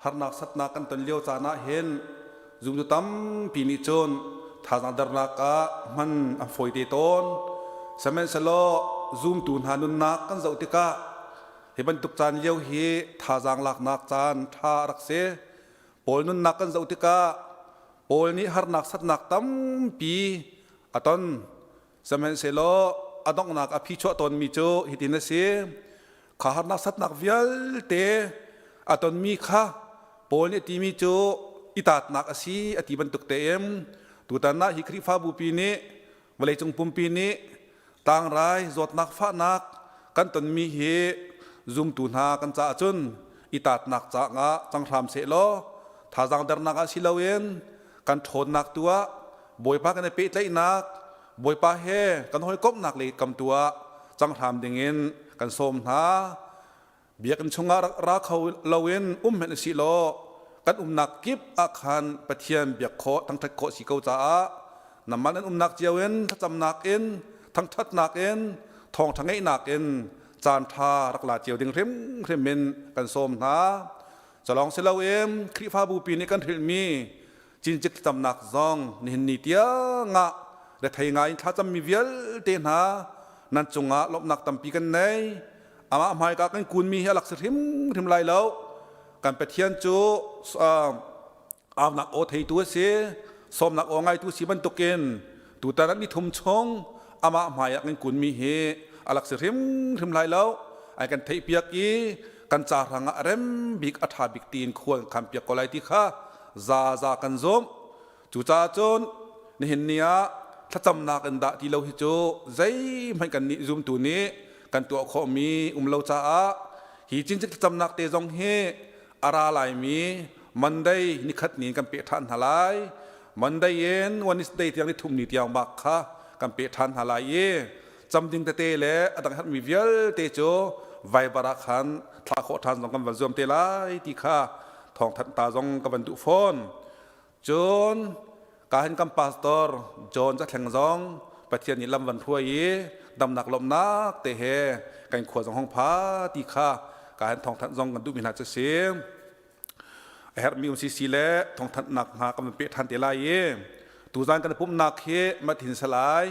Harnak satnak kan ton lio caan ah hin zumtu tampi nih cun thazaang dernak ah hman an fawi te tawn. Sihmanhsehlaw zumtu hna nunnak kan zoh tikah hi bantuk caan lio hi thazaang laknak caan ṭha a rak si. Paul nunnak kan zoh tikah Paul nih harnak satnak tampi a ton. Sihmanhsehlaw a donghnak a phichuah tawnmi cu hitin a si. Kha harnak satnak vialte a tonmi kha Paul nih a timi cu i taatnak a si a ti bantuk tein tutan ah hi Khrihfabu pi nih vawleicung pumpi nih tlangrai zawtnak fahnak kan tonmi hi zumtu hna kan caah cun i taatnak caah cang hram sehlaw thazaang dernak ah si loin kan ṭhawnnak tu ah Bawipa kan i pehtlaihnak Bawipa he kan hawikomhnak lei kam tu ah cang hram dingin kan sawm hna. Biakinn chungah ra kho loin um hmenh usih law kan umnak kip ah khan Pathian biak khawh thangṭhat khawh si ko caah nangmah nan umnak cio in thlacamnak in thangṭhatnak in thawngṭha ngeihnak in caan ṭha rak la cio ding hrimhrim in kan sawm hna. Calawng si loin Khrihfabu pi nih kan hrilhmi cincik thlacamnak zong nihin ni tiangah rethei ngai in thlacammi vialte hna nan cungah lawmhnak tampi kan nei. Amah hmaika kan kunmi hi a lak si hrimhrim lai lo. Kan Pathian cu aunak aw theitu a si, sawmnak aw ngaitu si bantukin tutan an ni thum chung amah hmaiah kan kunmi hi a lak si hrimhrim lai lo. Ai kan theihpiak i kan ca hrangah a rem bik a ṭha bik tiin khual kan khampiak ko lai ti kha za za kan zumh. Cucaah cun nihin ni ah thlacamnak in dah ti lo hi cu zeihmanh kan nih zumtu nih kan tuah khawhmi um lo caah hi cincik thlacamnak te zong hi a ra laimi Monday nikhat ni in kan peh ṭhan hna lai. Monday in Wednesday tiang ni thum ni tiang bak kha kan peh ṭhan hna lai i cam ding tete le a dang herhmi vialte cu Viber ah khan thlah khawh ṭhan zong kan van zuam te lai ti kha thawngthanh ta zong ka van duh fawn. Cun kahin kan pastor John Zathleng zong Pathian nih lam van hruai i damnak lawmhnak te he kan khua zong hong pha ti kha kahin thawngthanh zong kan duhmi hna cu si. A herhmi um sisi le thawngthanhnak hna kan van peh ṭhan te lai i tuzan kan pumhnak hi Mathin Salai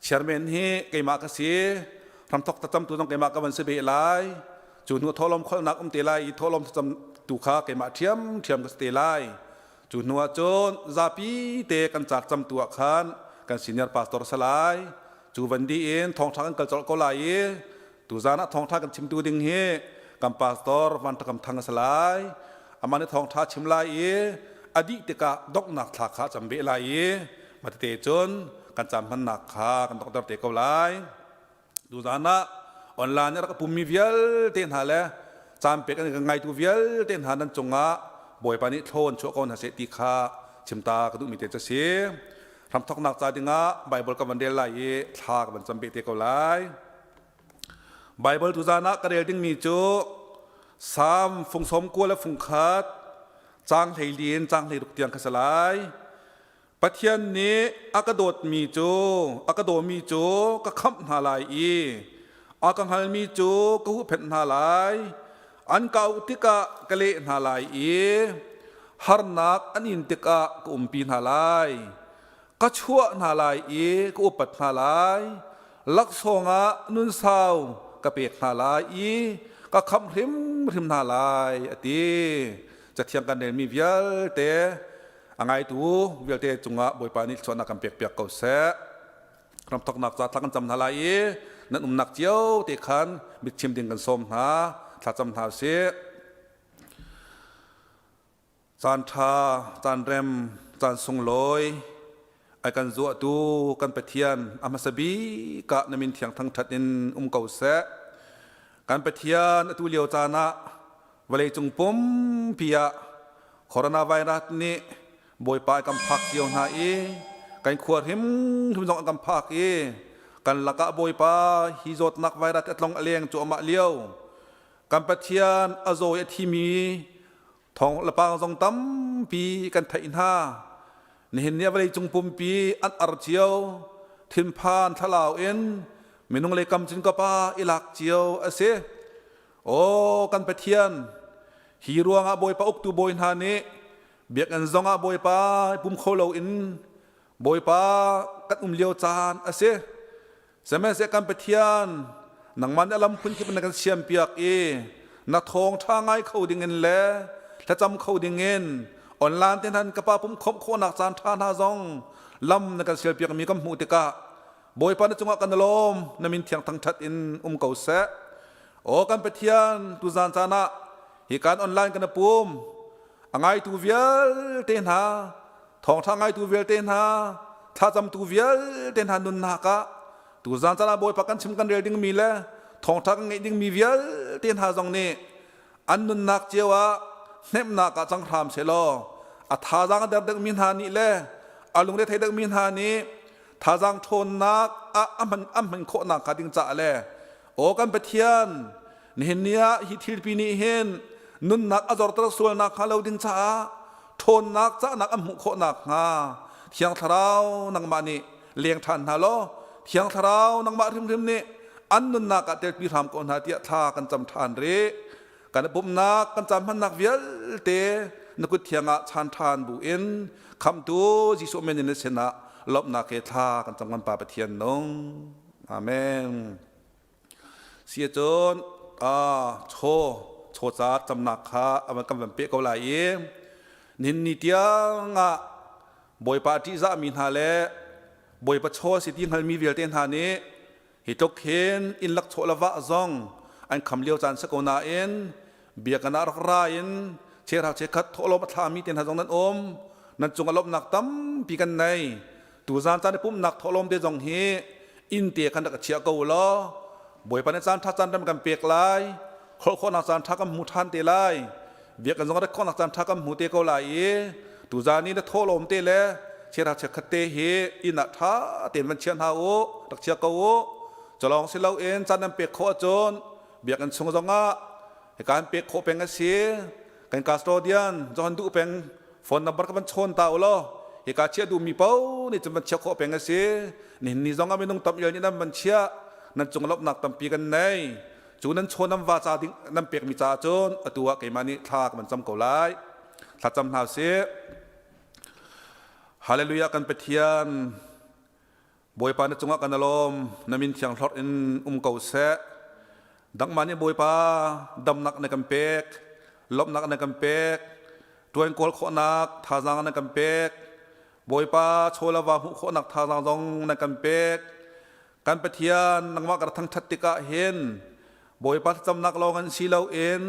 chairman hi keimah ka si ramthok thlacamtu zong keimah ka van si beh lai cu hnu thawhlawm kholnak um te lai i thawhlawm thlacam tu kha keimah ṭhiamṭhiam ka si te lai cu hnu ah cun zapi te kan caak camtu ah khan kan senior pastor salai cu van di in thawngṭha kan kal colh ko lai i tuzan ah thawngṭha kan chimtu ding hi kan pastor Van Ṭakam Thang a si lai amah nih thawngṭha chim lai i a dih tikah donghnak thla kha cam beh lai i matete cun kan caan hmannak kha kan donghter te ko lai. Tuzan ah online i rak pummi vialte hna le caan pek an kan ngaitu vialte hna nan cungah Bawipa nih thlawn chuah ko hna seh ti kha chimta ka duhmi te cu a si. Hramthawknak ca dingah Bible ka van rel lai i thla ka van cam beh te ko lai. Bible tuzan ah ka rel dingmi cu Salm fung sawm kua le fung khat caang 14 in caang 16 tiang kha si lai. Pathian nih a ka dawtmi cu a ka dawmi cu ka khamh hna lai i a ka hngalmi cu ka huhphenh hna lai. An ka auh tikah ka leh hna lai i harnak an in tikah ka umpi hna lai. Ka chuah hna lai i ka upat hna lai. Laksawng ah nunsau ka pek hna lai i ka khamh hrimhrim hna lai, a ti. Cathiang kan relmi vialte A ngaitu vialte cungah Bawipa nih thluachuahnak kan pekpiak ko seh. Ramthoknak ca thla kan cam hna lai i nan umnak cio te khan mitchim ding kan sawm hna thlacam hna usih. Caan ṭha, caan rem, caan sunglawi ai kan zuahtu kan Pathian a hmasa bik ah na min thiang thangṭhat in um ko seh. Kan Pathian atu lio caan ah Vawleicung pumpi ah coronavirus nih Bawipa kan phak cio hna i kan khua hrimhrim zong an kan phak i kan lakah Bawipa hi zawtnak virus a tlong a leng cuahmah lio kan Pathian a zaw i a thimi thawng le pang zong tampi kan theih hna. Nihin ni ah vawleicung pumpi an ar cio thinphan thlalau in minung lei kam cun ka pa i lak cio a si. Aw kan Pathian, Hi ruangah Bawipa uktu bawi hna nih biakinn zongah Bawipa pum kho loin Bawipa kan um lio caan a si. Sihmanhsehlaw kan Pathian nangmah nih a lam phunkip na kan siampiak i na thawngṭha ngai kho dingin le thlacam kho dingin online te hnan ka pa pum khawmh khawhnak caan ṭha hna zong lam na kan sialpiakmi kan hmuh tikah Bawipa na cungah kan lawm na min thiang thangṭhat in um ko seh. Aw kan Pathian tuzan caan ah hi kan online kan pum a ngaitu vialte hna thawngṭha ngaitu vialte hna thlacamtu vialte hna nunnak ah tuzan caan ah Bawipa kan chim kan rel dingmi le thawngṭha kan ngeih dingmi vialte hna zong nih an nunnak cio ah hnemhnak ah cang hram sehlaw a thazaang a der deuhmi hna nih le a lungre thei deuhmi hna nih thazaang ṭhawnnak ah a hman an hman khawhnak hnga ding caah le aw kan Pathian nihin ni ah hi thilpi nih hin nunnak a zorter sualnak hnga lo ding caah ṭhawnnak cahnak an hmuh khawh nakhnga Thiang Thlarau nangmah nih leng ṭhan hna law Thiang Thlarau nangmah hrimhrim nih an nunnak ah telpi hram ko hna tiah thla kan cam ṭhan rih. Kan pumhnak kan caan hmannak vialte na kut thiang ah chan ṭhan bu in khamhtu Jesuh min in na sinah lawmhnak he thla kan cam kan Pa Pathian nung. Amen. Si ahcun chaw chaw ca camnak kha kan van peh ko lai i nihin ni tiang ah Bawipa a ṭihzahmi hna le Bawipa chaw a si ti hngalmi vialte hna nih hi tluk hin inn lak chaw le vah zong an kham lio caan si ko nain biakinn ah rak ra in chehra chekhat thawhlawm a thlami te hna zong nan um nan cung a lawmhnak tampi kan nei Tuzaan caan i pumhnak thawhlawm te zong hi inn te khan rak chia ko law Bawipa nih caan ṭha caan rem kan pek lai kholh khawhnak caan ṭha kan hmu ṭhan te lai biakinn zong rat khawhnak caan ṭha kan hmu te ko lai i tuzaan i na thawhlawm te le chiara chiakhat te hi inn ah ṭha tein van chia hna u rak chia ko u culawng si loin caan nan pek khawh ahcun biakinn chung zongah hika an pek khawh peng a si kan custodian Johan duh peng phone number ka van chawn ta u law hika chiah duhmi paoh nih cun van chiah khawh peng a si nihin ni zong ah minung tam ial nih nan van chiah nan cung lawmhnak tampi kan nei cu nan chawn nan va ca ding nan pekmi caah cun atu ah keimah nih thla ka van cam ko lai thla cam hna usih Hallelujah kan Pathian Bawipa na cungah kan alawm na min thiang hlorh in um ko seh. Dangmah nih Bawipa damnak na kan pek, lawmhnak na kan pek, ṭuan kawl khawhnak thazaang na kan pek, Bawipa chawlava hmuh khawhnak thazaang zong na kan pek. Kan Pathian nangmah ka thangṭhat tikah hin Bawipa thlacamnak lawng in si loin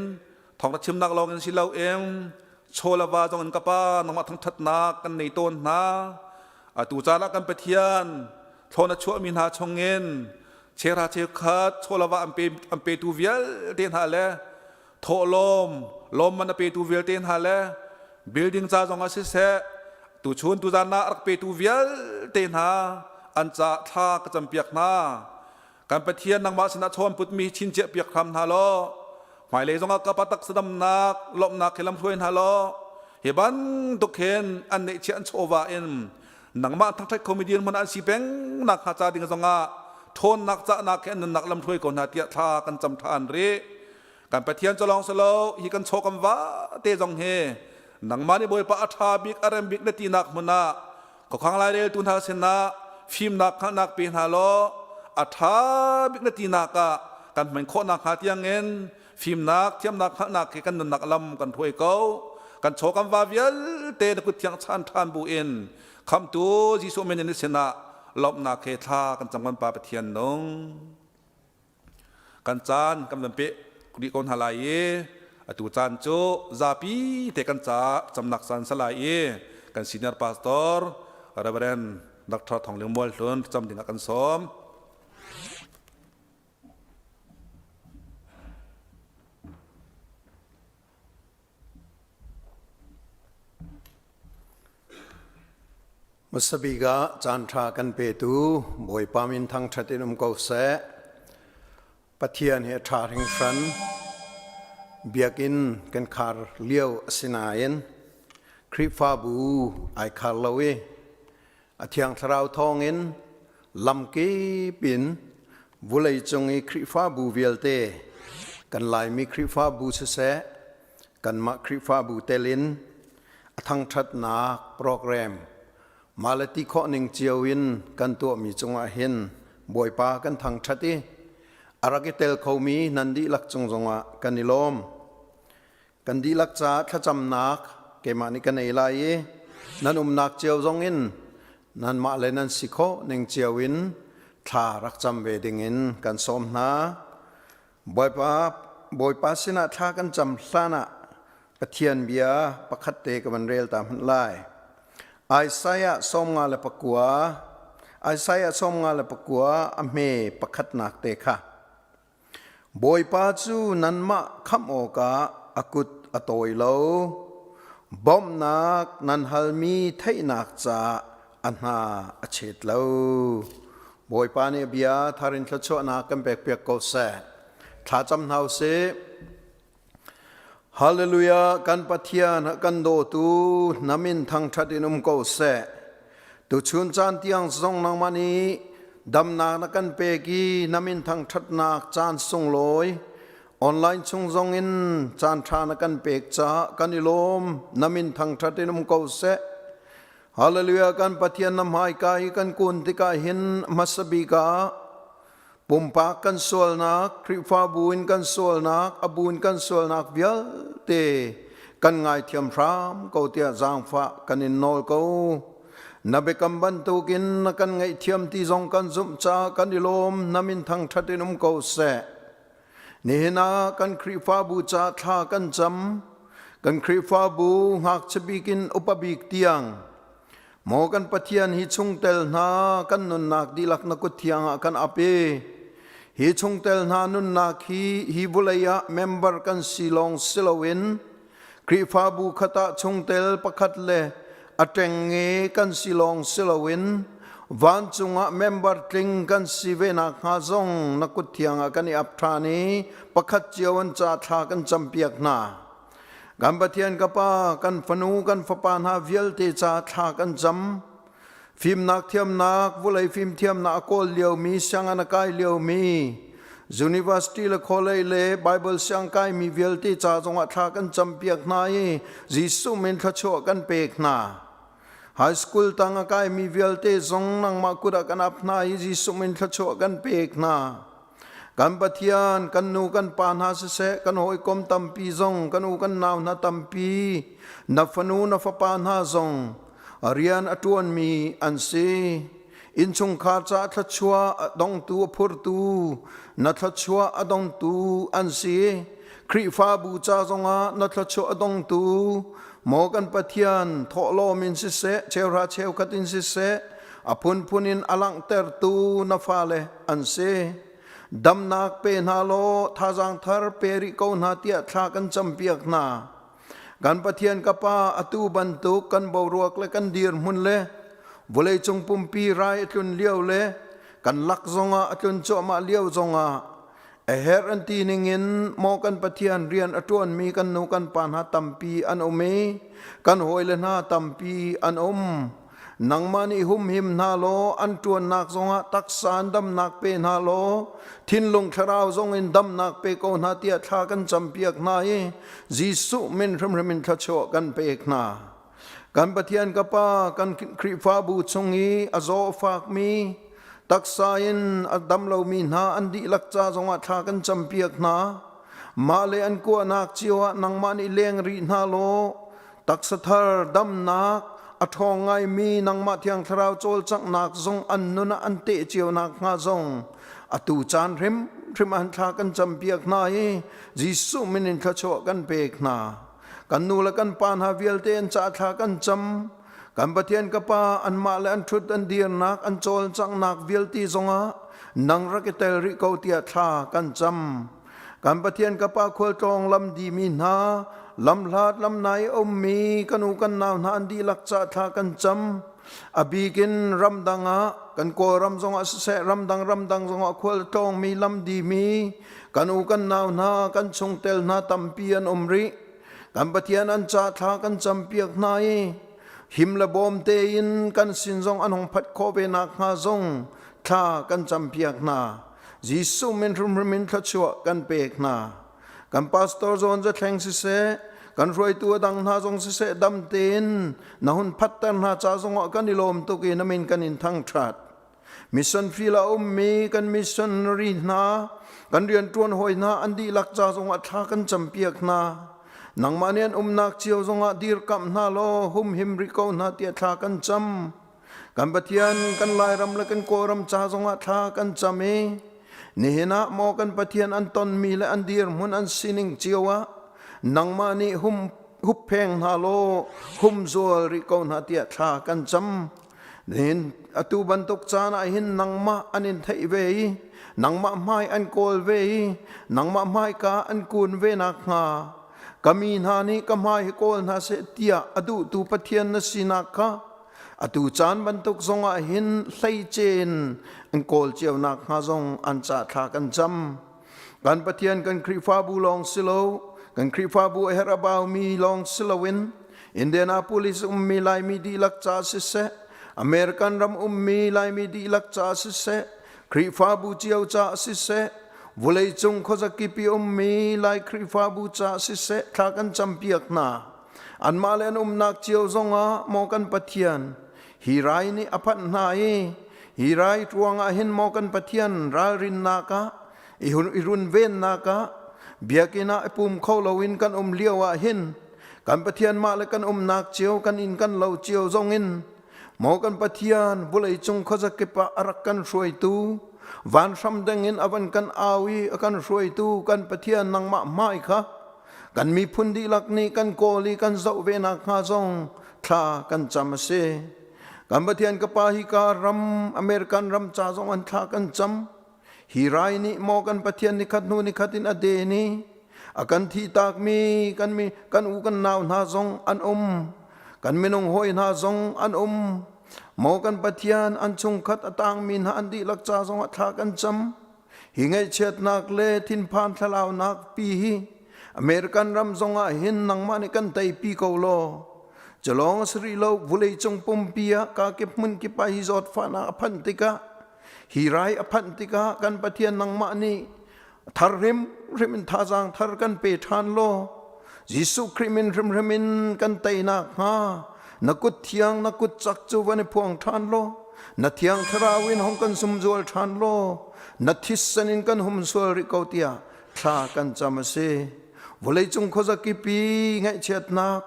thawngṭha chimnak lawng in si loin chawlava zong in ka pa nangmah thangṭhatnak kan nei tawn hna. Atu caan ah kan Pathian thlawn a chuahmi hna chungin chera cheukhat chawlava an, pe, an petu vialte hna le thawhlawm lawmman a petu vialte hna le building ca zong ah siseh tuchun tuzan ah rak petu vialte hna an ca thla ka campiak hna Kan Pathian nangmah sinah chawn putmi chinchiah piak hram hna law hmailei zongah ka pa taksa damnak lawmhnak he lam hruai hna law hi bantuk hin an neihchiah an chawva in nangmah thangṭhat khomi dirhmun an si peng nak hnga ca ding zongah ṭhawnnak cahnak he an nunnak lam hruai ko hna tiah thla kan cam ṭhan rih kan Pathian cu lawng si lo hi kan chaw kan va te zong hi nangmah nih Bawipa a ṭha bik a rem bik na tinak hmun ah Khuakhang laireltu hna sinah fimnak hngalhnak pe hna law a ṭha bik na tinak ah kan hman khawh nakhnga tiangin fimnak thiamnak hngalhnak he kan nunnak lam kan hruai ko. Kan chaw kan va vialte na kut thiang chan ṭhan bu in khamhtu Jesuh min in na sinah lawmhnak he thla kan cam kan Pa Pathian nung. Kan caan kan van peh rih ko hna lai i atu caan cu zapi te kan ca camnak caan sa lai i kan senior pastor Reverend Dr. Thong Ling Mual Hlun cam ding ah kan sawm. Hmasabik ah caanṭha kan petu Bawipa min thangṭhat in um ko seh. Pathian hi a ṭha hringhran. Biakinn kan khar lio a si nain Khrihfabu ai khar lo i a Thiang Thlarau thawngin lamkip in vawleicung i Khrihfabu vialte kan Laimi Khrihfabu siseh, Kanmah Khrihfabu tel in a thangṭhatnak program mah le ti khawh ning cio in kan tuahmi cungah hin Bawipa kan thangṭhat i a rak i tel khomi nan dihlak cung zongah kan i lawm. Kan dihlak caah thlacamnak keimah nih ka nei lai i nan umnak cio zong in nanmah le nan si khawh ning cio in thla rak cam ve ding in kan sawm hna. Bawipa, Bawipa sinah thla kan cam hlanah Pathian bia pakhat te ka van rel ta hmanh lai. Isaiah 59, Isaiah 59 a hme pakhatnak te kha. Bawipa cu nanmah khamh awkah a kut a tawi lo. Bawmhnak nan halmi theihnak caah a hna a chet lo. Bawipa nih a bia thar in thluachuahnak kan pekpiak ko seh. Thlacam hna usih. Hallelujah kan Pathian kan dawtu na min thangṭhat in um ko seh. Tuchun caan tiang zong nangmah nih damnak na kan pek i na min thangṭhatnak caan sunglawi online chung zong in caan ṭha na kan pek caah kan i lawm na min thangṭhat in um ko seh. Hallelujah kan Pathian na hmaika i kan kun tikah hin hmasa bik ah Pumpak kan sualnak, Khrihfabu in kan sualnak, a bu in kan sualnak vialte kan ngaithiam hram ko tiah zaangfah kan in nawl ko. Na biakam bantukin na kan ngaihthiam ti zong kan zumh caah kan i lawm, na min thangṭhat in um ko seh. Nihin ah kan Khrihfabu ca thla kan cam, kan Khrihfabu ngakchia bik in upa bik tiang Maw kan Pathian hi chungtel hna kan nunnak dihlak na kut thiang ah kan ap i hi chungtel hna nunnak hi hi vawlei ah member kan si lawng si loin Khrihfabu khat ah chungtel pakhat le a ṭengnge kan si lawng si loin vancung ah member tling kan si ve nakhnga zong na kut thiang ah kan i ap ṭhan i pakhat cio an ca thla kan campiak hna. Kan Pathian ka Pa, kan fanu, kan fapa hna vialte ca thla kan cam. Fimnak thiamnak, vawlei fimthiamnak a kawl liomi, sianginn a kai liomi, university le college le Bible siang kaimi vialte ca zongah thla kan campiak hna i Jesuh min thluachuah kan pek hna. High school tang a kaimi vialte zong nangmah kut ah kan ap hna i Jesuh min thluachuah kan pek hna. Kan Pathian, kan nu kan pa hna siseh, kan hawikom tampi zong, kan u kan nau hna tampi, na fanu na fapa hna zong rian a ṭuanmi an si. Innchungkhar caah thluachuah a dongtu a phurtu, na thluachuah a dongtu an si. Khrihfabu ca zongah na thluachuah a dongtu, maw kan Pathian, thawhlawm in siseh, cheuhra cheukhat in siseh, a phunphun in a langhtertu na fale an si. Damnak pe hna law thazaang thar pe rih ko hna tiah thla kan campiak hna. Kan Pathian ka Pa atu bantuk kan boruak le kan dirhmun le vawleicung pumpi rai a tlun lio le kan lak zongah a tlun cuahmah lio zongah a herh an ti ningin maw kan Pathian rian a ṭuanmi kan nu kan pa hna tampi an um i kan hawile hna tampi an um. Nangmah nih humhim hna law an ṭuannak zongah taksa in damnak pe hna law thinlung thlarau zong in damnak pe ko hna tiah thla kan campiak hna i Jesuh min hrimhrim in thluachuah kan pek hna. Kan Pathian ka Pa, kan Khrihfabu chung i a zaw a fakmi, taksa in a dam lomi hna an dihlak ca zongah thla kan campiak hna. Mah le an kuahnak cio ah nangmah nih leng rih hna law Taksa thar damnak a ṭhawng ngaimi nangmah Thiang Thlarau cawlcanghnak zong an nun ah an teh cio nakhnga zong atu caan hrimhrim an thla kan campiak hna i Jesuh min in thluachuah kan pek hna. Kan nu le kan pa hna vialte an ca thla kan cam. Kan Pathian ka Pa anmah le an ṭhut an dirnak an cawlcanghnak vialte zongah nang rak i tel rih ko tiah thla kan cam. Kan Pathian ka Pa khualtlawng lam dimi hna, lamhlat lamnai a ummi kan u kan nau hna an dihlak ca thla kan cam. A bik in ramdang ah kan Kawlram zongah siseh ramdang ramdang zongah khual tlawngmi lam dimi kan u kan nau hna kan chungtel hna tampi an um rih. Kan Pathian an ca thla kan campiak hna i him le bawm tein kan sin zong an hung phat khawh ve nakhnga zong thla kan campiak hna. Jesuh min hrimhrim in thluachuah kan pek hna. Kan pastor zawn zathleng siseh, kan hruaitu a dang hna zong siseh dam tein na hun phatter hna ca zongah kan i lawm tuk i na min kan in thangṭhat. Mission field a ummi kan missionary hna, kan rianṭuan hawi hna an dihlak ca zongah thla kan campiak hna. Nangmah nih an umnak cio zongah dirkamh hna law humhim rih ko hna tiah thla kan cam. Kan Pathian kan Lairam le kan Kawlram ca zongah thla kan cam i nihin ah maw kan Pathian an tonmi le an dirhmun an sining cio ah nangmah nih hum huppheng hna law humzual rih ko hna tiah thla kan cam. Nihin atu bantuk caan ah hin nangmah an in theih ve i nangmah hmai an kawl ve i nangmah hmaika an kun ve nakhnga ka mi hna nih ka hmai hi kawl hna seh tiah a duhtu Pathian na sinak kha atu caan bantuk zongah hin hleice in an kawl cio nakhnga zong an ca thla kan cam. Kan Pathian kan Khrihfabu lawng si lo, kan Khrihfabu a herh a baumi lawng si loin Indianapolis ummi Laimi dihlak ca siseh, American ram ummi Laimi dihlak ca siseh, Khrihfabu cio ca siseh, vawleicung khuazakip i ummi Lai Khrihfabu ca siseh thla kan campiak hna. Anmah le an umnak cio zongah maw kan Pathian, hi rai nih a phanh hna i hi rai ruangah hin maw kan Pathian ralrinnak ah i runvennak ah biakinn ah i pum kho loin kan um lio ah hin kan Pathian mah le kan umnak cio kan inn kan lo cio zongin maw kan Pathian vawlei cung khuazakip ah a rak kan hruaitu vanhram dengin a van kan au i a kan hruaitu kan Pathian nangmah hmai kha kan miphun dihlak nih kan kawl i kan zoh ve nakhnga zong thla kan cam a si. Kan Pathian ka Pa hi ka ram American ram ca zong an thla kan cam. Hi rai nih maw kan Pathian nikhat hnu nikhat in a den i a kan thihtakmi kan mi kan u kan nau hna zong an um. Kan minung hawi hna zong an um. Maw kan Pathian an chungkhat a tangmi hna an dihlak ca zong ah thla kan cam. Hi ngaihchiatnak le thinphan thlalaunak pi hi American ram zongah hin nangmah nih kan teipi ko law culawng a si rih lo vawleicung pumpi ah kakip hmun kip ah hi zawtfahnak a phanh tikah hi rai a phanh tikah kan Pathian nangmah nih thar hrimhrim in thazaang thar kan pe ṭhan law Jesuh Khrih min hrimhrim in kan teinak hnga na kut thiang na kut cak cu van i phuang ṭhan law na thiang thlarau in hong kan sumzual ṭhan law na thisen in kan humsual rih ko tiah thla kan cam a si. Vawleicung khuazakip i ngaihchiatnak,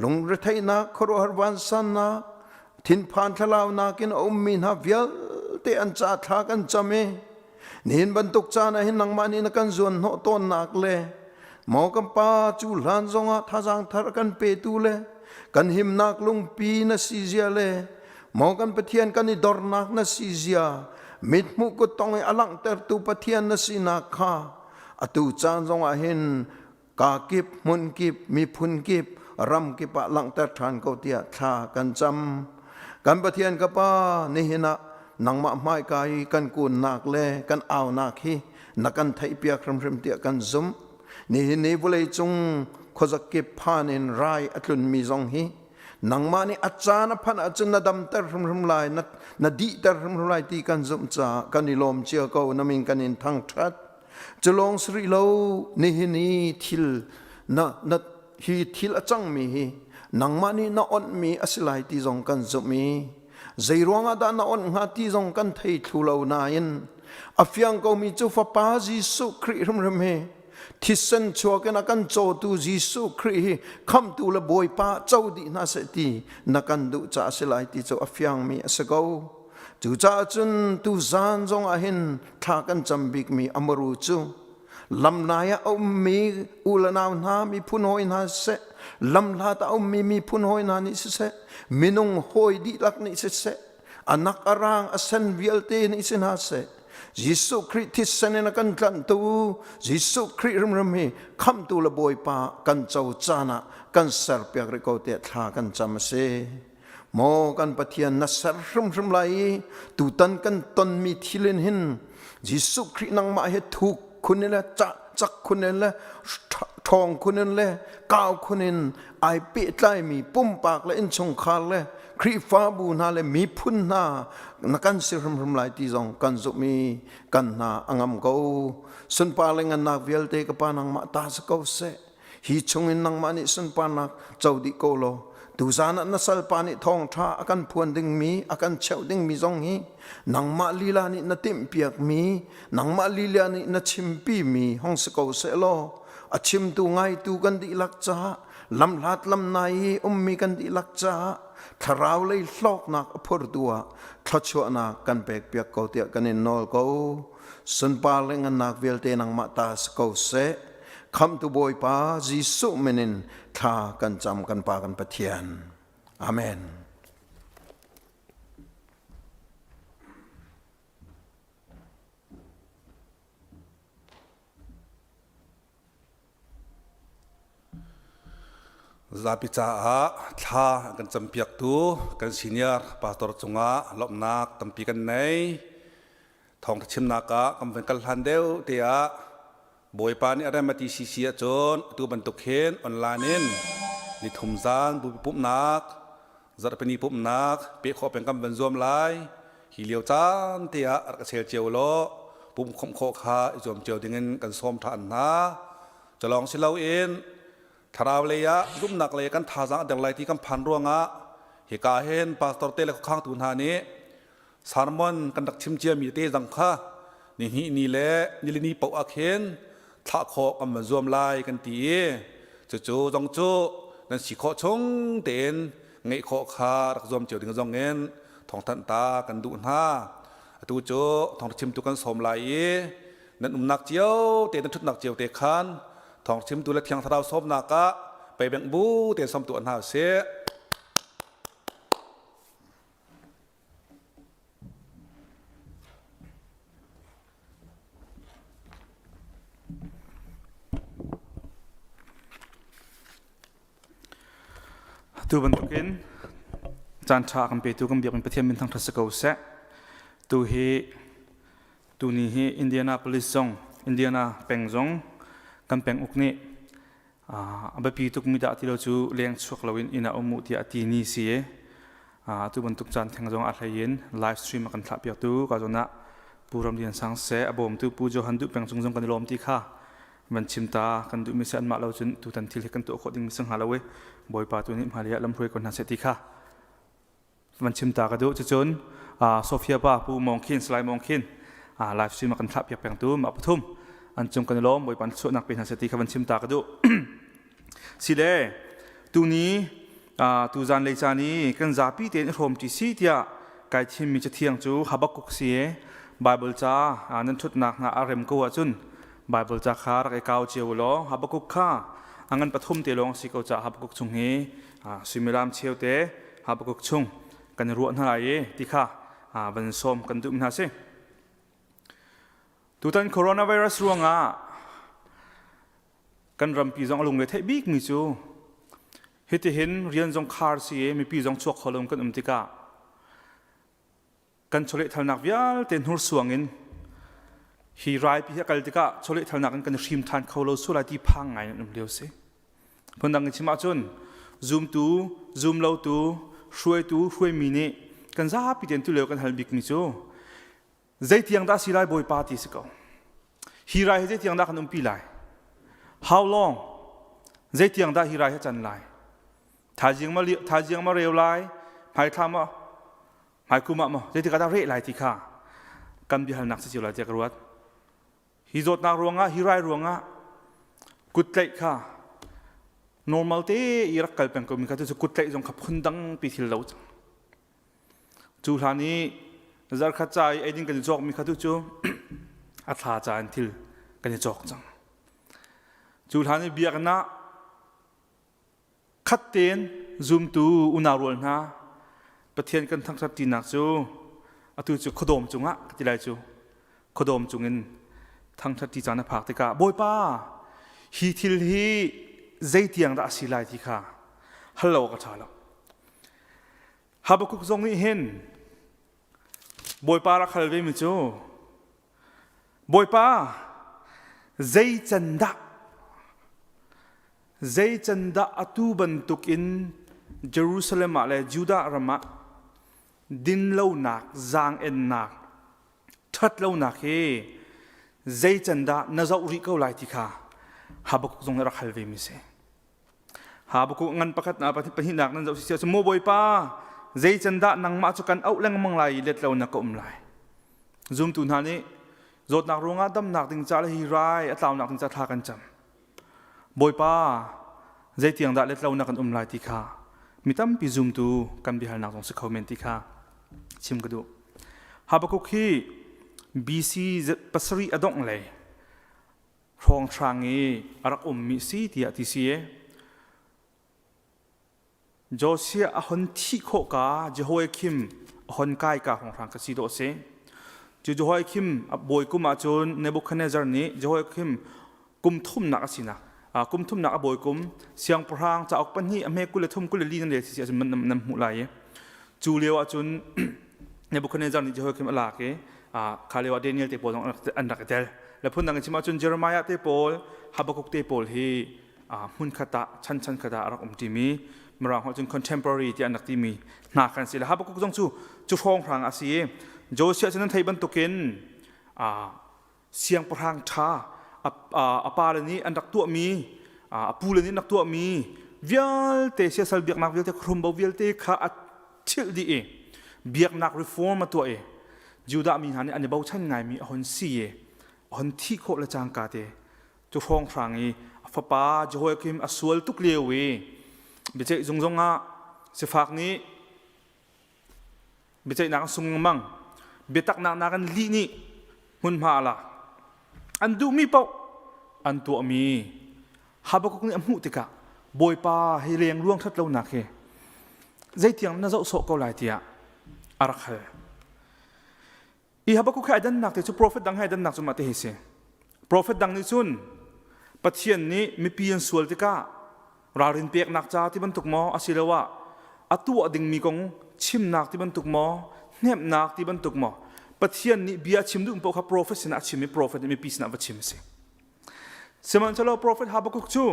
lungretheihnak, khuaruahhar vansannak, thinphan thlalaunak in a ummi hna vialte an ca thla kan cam i nihin bantuk caan ah hin nangmah nih na kan zuan hnawh tawnnak le maw kan pa cu hlan zongah thazaang thar kan petu le kan himnak lungpi na si zia le maw kan Pathian kan i dornak na si zia mithmuh kuttong i a langhtertu Pathian na sinak kha atu caan zongah hin ka kip hmun kip miphun kip ram kip ah langhter ṭhan ko tiah thla kan cam kan Pathian ka Pa nihin ah nangmah hmaika i kan kunnak le kan aunak hi na kan theihpiak hrimhrim tiah kan zumh nihin ni vawlei cung khuazakip phan in rai a tlunmi zong hi nangmah nih a caan a phanh ahcun na damter hrimhrim lai na, na dihter hrimhrim lai ti kan zumh caah kan i lawm cia ko na min kan in thangṭhat Culawng si rih lo nihin i thil na, na hi thil a cangmi hi nangmah nih na onhmi a si lai ti zong kan zumh i zei ruangah dah na onh hnga ti zong kan thei thlu lo nain a fiang komi cu Fapa Jesuh Khrih hrimhrim hi thisen chuak in a kan cawtu Jesuh Khrih hi khamhtu le Bawipa co dih hna seh ti na kan duh caah a si lai ti cu a fiangmi a si ko. Cucaah cun tuzaan zong ah hin thla kan cam bikmi amaru cu lamlai ah a ummi u le nau hna miphun hawi hna siseh lamhlat a ummi miphun hawi hna nih siseh minung hawi dihlak nih siseh anak a rang a sen vialte nih si hna seh Jesuh Khrih thisen in a kan tlanhtu Jesuh Khrih hrimhrim hi khamhtu le Bawipa kan co caan ah kan serpiak rih ko tiah thla kan cam a si. Maw kan Pathian na ser hrimhrim lai i tutan kan tonmi thil in hin Jesuh Khrih nangmah he thuk khun in le cak khun in le ṭhawng khun in le kau khun in ai pehtlaimi pumpak le innchungkhar le Khrihfabu hna le miphun hna na kan si hrimhrim lai ti zong kan zumh i kan hna a ngam ko. Sunpar le ngannak vialte ka Pa nangmah ta si ko seh. Hi chungin nangmah nih sunparnak co dih ko law tuzan ah na salpa nih thawngṭha a kan phuan dingmi a kan cheuh dingmi zong hi nangmah lila nih na timhpiakmi nangmah lila nih na chimpimi hong si ko seh law a chimtu ngaitu kan dihlak caah lamhlat lamnai i ummi kan dihlak caah thlarau lei hlawknak a phurtu ah thluachuahnak kan pekpiak ko tiah kan in nawl ko. Sunpar le ngannak vialte nangmah ta si ko seh. Khamhtu Bawipa Jesuh min in thla kan cam kan Pa kan Pathian. Amen. Zapi caah thla kan campiaktu kan senior pastor cungah lawmhnak tampi kan nei. Thawngtha chimnak ah kan van kal hlan deuh te ah Bawipa nih a rem a ti sisi ahcun atu bantuk hin online in nithum zan bupi pumhnak zarhpini pumhnak peh khawh peng kan van zuam lai. Hi lio caan te ah rak i sel cio law pum khawmh khawh kha i zuam cio dingin kan sawm ṭhan hna. Culawng si loin thlarau lei ah zumhnak lei kan thazaang a der lai ti kan phan ruangah hika hin pastor te le khuakhangtu hna nih sermon kan rak chim ciami te zang kha nihnih ni le nilini paoh ah khin thlah khawh kan van zuam lai kan ti i cucu zong cu nan si khawh chung tein ngeih khawh kha rak zuam cio ding zong in thawngthanh ta kan duh hna. Atu cu thawngchimtu kan sawm lai i nan umnak cio te nan ṭhutnak cio te khan thawngchimtu le thiang thlarau sawmnak ah peibengh bu tein sawm tuah hna usih. Tu bantukin caan ṭha kan petu kan biakinn Pathian min thangṭhat si ko seh. Tu hi tuni hi Indianapolis zong Indiana peng zong kan peng uk nih a biapi tukmi dah ti lo cu leng chuak loin inn ah um u tiah a ti ni si i tu bantuk caan theng zong a hlei in live stream a kan thlah piaktu ka zawn ah Pu Ram Lian Sang seh a bawmtu Pu Johan Duh Peng cung zong kan i lawm ti kha van chim ta kan duhmi si anmah lo cun tutan thil hi kan tuah khawh ding si hnga lo i Bawipa tu nih hmailei ah lamhruai ko hna seh ti kha van chim ta ka duh. Cucun Sofia pa Pu Mong Khin Salai Mong Khin live stream a kan thlah piak pengtu mah pathum an cung kan i lawm. Bawipa chuahnak pe hna seh ti kha van chim ta ka duh. Sile tuni tuzan lei caan i kan zapi tein i hrawm ṭi si tiah kai thimmi cathiang cu Habakkuk si i Bible ca nan ṭhutnak hna a rem ko ahcun Bible ca kha rak i kau cio u law Habakkuk kha a ngan pathum te lawng si ko caah Habakkuk chung hi suimilam cheu te Habakkuk chung kan i ruah hna lai i ti kha van sawm kan duh hna si. Tutan coronavirus ruangah kan rampi zong a lungre theih bikmi cu hitihin rian zong khar si i mipi zong chuak kho lo kan um tikah kan chawlehthalnak vialte hnursuang in hi raipi hi a kal tikah chawlehthalnak in kan i hrim ṭhan kho lo sual lai ti phang ngai in um lio si. Phundang in chim ahcun zumtu, zumlotu, hruaitu, hruaimi nih kan zapi tein tulio kan hal bikmi cu Zeitiang dah si lai Bawipa ti si ko. Hi rai hi zeitiang dah kan umpi lai? How long? Zeitiang dah hi rai hi can lai? Thaizing ma thaizing ma reu lai? Hmaithla ma hmaikum ah maw zeitik ah dah reh lai ti kha kan biahalnak si cio lai tiah ka ruat. Hi zawtnak ruangah hi rai ruangah kut tlaih kha normal te i rak kal peng ko mi kha cu kut tlaih zong kha phundang pi thil lo cang. Cu hlan i zarkhat ca i eiding kan i cawkmi kha tu cu a thla ca in thil kan i cawk cang. Cu hlan i biakinn ah khat tein zumtu unau rual hna Pathian kan thangṭhat ṭinak cu atu cu khuadawm cungah ka ti lai cu khuadawm cungin thangṭhat ṭi caan a phak tikah Bawipa hi thil hi zeitiang dah a si lai ti kha hal lo awk a ṭha lo. Habakkuk zong nih hin Bawipa rak hal vemi cu Bawipa zei can dah zei can dah atu bantukin Jerusalem ah le Judah ram ah dinlonak zaang-ennak ṭhatlonak hi zei can dah na zoh rih ko lai ti kha Habakkuk zong nih rak hal vemi si. Habakkuk ngan pakhat na pahnihnak nan zoh si maw Bawipa zei can dah nangmah cu kan auh lengmang lai i let lo na ka um lai. Zumtu hna nih zawtnak ruangah damnak ding ca le hi rai a tlaunak ding ca thla kan cam. Bawipa zeitiang dah let lo na kan um lai ti kha mi tampi zumtu kan biahalnak zong si kho men ti kha chim ka duh. Habakkuk hi BC pasarih a dongh lei hrawnghrang i a rak ummi si tiah ti si i Josiah a hon thih khawh ka Jehoiakim a hon kai ka hrawnghrang ka si dawh a si. Cu Jehoiakim a bawi kum ahcun Nebuchadnezzar nih Jehoiakim kum thumnak a sinak kum thumnak a bawi kum siangpahrang cauk pahnih a hme 23 24 nan rel si ahcun nan hmuh lai i cu lio ahcun Nebuchadnezzar nih Jehoiakim a lak i kha lio ah Daniel te pawl zong an rak i tel. Le phundang in chim ahcun Jeremiah te pawl, Habakkuk te pawl hi hmunkhat ah chan chan khat ah a rak um ṭimi Mirang holh cun contemporary tiah an rak timi hna khan si le Habakkuk zong cu cu hrawnghrang a si i Josiah cu nan theih bantukin siangpahrang ṭha a pale nih an rak tuahmi a pule nih an rak tuahmi vialte siasal biaknak vialte khuhrumbo vialte kha a chilh dih i biaknak reform a tuah i Judah mi hna nih an i bochan ngaimi a hon si i a hon thih khawh le cangka te cu hrawnghrang i a fapa Jehoiakim a sual tuk lio i biaceih zung zong ah sifak nih biaceihnak an sung lengmang biataknak nakin lih nih hmunhma a lak an duhmi paoh an tuahmi Habakkuk nih a hmuh tikah Bawipa hi lengluang ṭhat lonak hi zeitiang na zoh sawh ko lai tiah a rak hal. I Habakkuk he ai dannak te cu profet dang he ai dannak cu mah te hi si. Profet dang nih cun Pathian nih mipi an sual tikah ralrin peknak ca ti bantuk maw asiloah a tuah dingmi kong chimnak ti bantuk maw hnemhnak ti bantuk maw Pathian nih bia chim duh paoh kha profet sinah a chim i profet nih mipi sinah va chim a si. Sihmanhsehlaw profet Habakkuk cu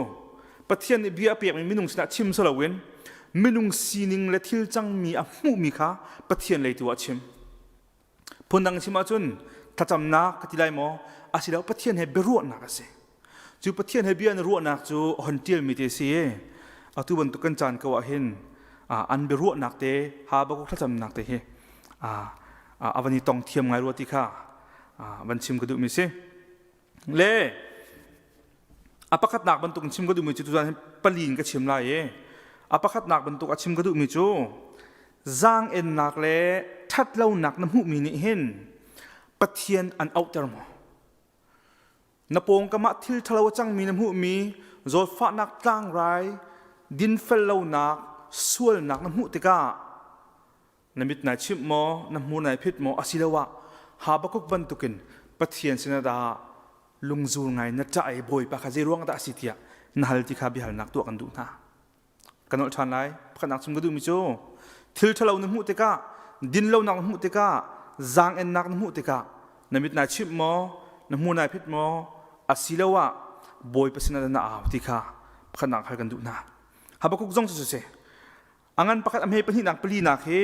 Pathian nih bia a pekmi minung sinah chim si loin minung sining le thil cangmi a hmuhmi kha Pathian lei tu ah a chim. Phundang chim ahcun thlacamnak ka ti lai maw asilo Pathian he biaruahnak a si. Cu Pathian he bia na ruahnak cu a hon ṭialmi te si i atu bantuk kan caan ko ah hin an biaruahnak te Habakkuk thlacamnak te hi a van i tong thiam ngai rua ti kha van chim ka duhmi si. Le a pakhatnak bantuk in chim ka duhmi cu tuzan hin pali in ka chim lai i a pakhatnak bantuk a chim ka duhmi cu zaang-ennak le ṭhatlonak na hmuhmi nih hin Pathian an auhter maw? Na pawngkam ah thil ṭhalo a cangmi na hmuhmi zawtfahnak tlangrai dinfel lonak sualnak na hmuh tikah na mit nai chimh maw na hmur nai phit maw asiloah Habakkuk bantukin Pathian sinah dah lungzur ngai na ṭah i Bawipa kha zei ruang dah a si tiah na hal ti kha biahalnak tuah kan duh hna. Ka nolh ṭhan lai. Pakhatnak chim ka duhmi cu thil ṭhalo na hmuh tikah dinlonak na hmuh tikah zaang-ennak na hmuh tikah na mit nai chimh maw na hmur nai phit maw asiloah Bawipa sinah dah na au ti kha pakhatnak hal kan duh hna. Habakkuk zong cu si. A ngan pakhat a hme pahnihnak palinak hi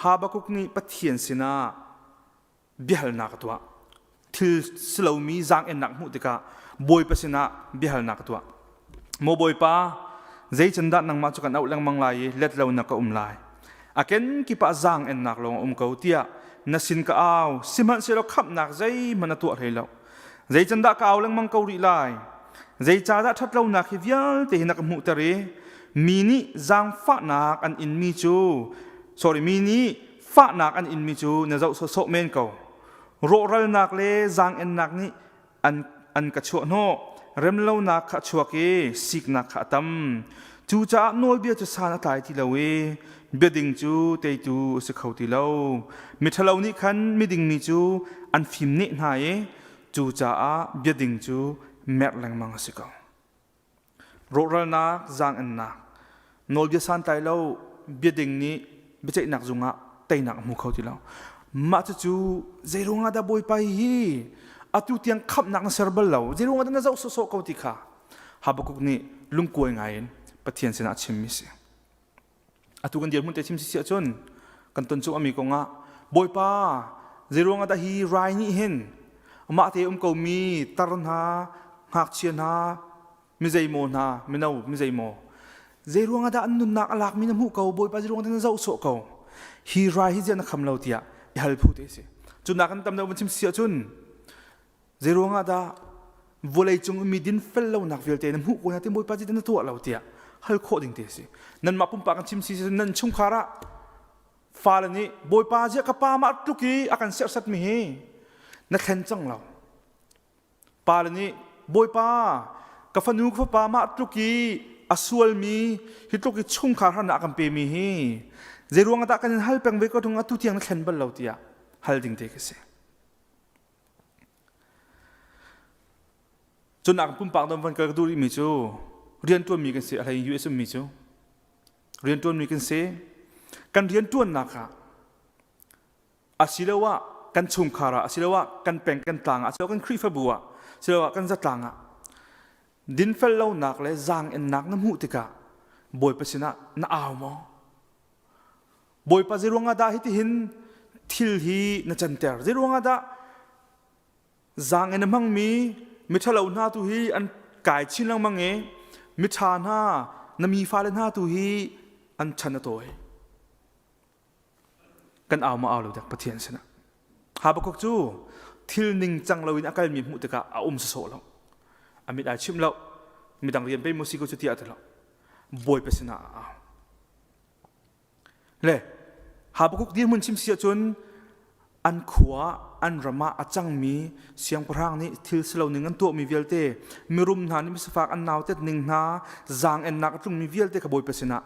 Habakkuk nih Pathian sinah biahalnak a tuah. Thil silomi zaang-ennak hmuh tikah Bawipa sinah biahalnak a tuah. Maw Bawipa, zeicandah nangmah cu kan auh lengmang lai i let lo na ka um lai? A kenkip ah zaang-ennak lawng a um ko tiah na sin ka au, sihmanhsehlaw khamhnak zeihmanh na tuah hlei lo. Zeicandah ka au lengmang ko rih lai? Zeicahdah ṭhatlonak hi vialte hi na ka hmuhter i mi nih zaangfahnak an inmi cu sorry mi nih fahnak an inmi cu na zoh sawhsawh men ko. Rawhralnak le zaang-ennak nih an, an ka chuahhnawh. Remlonak kha a chuak i siknak kha a tam. Cucaah nawlbia cu san a tlai ti lo i biading cu teitu a si kho ti lo. Miṭhalo nih khan miding mi cu an fimneh hna i cucaah biading cu merh lengmang a si ko. Rawhralnak, zaang-ennak, nawlbia santlai lo biading nih biaceihnak zung ah teinak a hmu kho ti lo. Mah cucu zeiruang ah dah Bawipa hi atu tiang khamhnak na ser bal lo, zeiruang ah dah na zoh sawhsawh ko ti kha Habakkuk nih lungkuai ngai in Pathian sinah a chimmi a si. Atu kan dirhmun te chim si ahcun kan ton cu ami kongah Bawipa zeiruang ah dah hi rai nih hin amah te um komi tar hna ngakchia hna mizeimaw hna mino mizeimaw. Zei ruangah dah an nunnak a lakmi na hmuh ko, Bawipa zei ruangah dah na zoh sawh ko. Hi rai hi ziah na kham lo tiah i hal phu te si. Cu nakin tam deuh van chim si ahcun zei ruangah dah vawlei cung mi dinfel lonak vialte na hmuh ko hna ti Bawipa zei dah na tuah lo tiah hal khawh ding te si. Nanmah pumpak kan chim si nan chungkhar ah fale nih Bawipa ziah ka pa mah tluk i a kan serhsatmi hi na thlen cang lo. Pale nih Bawipa ka fanu ka fapa mah tluk i a sualmi hi tluk i chungkhar harnak a kan pemi hi zei ruang ah dah kan in hal peng ve ko tung atu tiang na thlen bal lo tiah hal ding te ka si. Cun ak pumpak don van kal ka duh rihmi cu riantuanmi kan si a hlei US ummi cu riantuanmi kan si kan riantuannak ah asiloah kan chungkhar ah asiloah kan peng kan tlang ah asiloah kan Khrihfabu ah asiloah kan zatlang ah dinfel lonak le zaang-ennak na hmuh tikah Bawipa sinah na au maw? Bawipa zeiruangah dah hitihin thil hi na canter? Zeiruangah dah zaang-en a hmangmi miṭhalo hna tu hi an kai chin lengmang i miṭha hna na mi fale hna tu hi an chan a tawi? Kan au maw au lo dek Pathian sinah. Habakkuk cu thil ningcang loin a kalmi hmuh tikah a um sawsawh lo. A mit ai chimh lo. Midang rian pei maw si ko cu tiah a ti lo. Bawipa sinah a au. Le Habakkuk dirhmun chim si ahcun an khua an ram ah a cangmi siangpahrang nih thil si lo ning an tuahmi vialte mirum hna nih misifak an nautet ning hna zaang-ennak a tlungmi vialte kha Bawipa sinah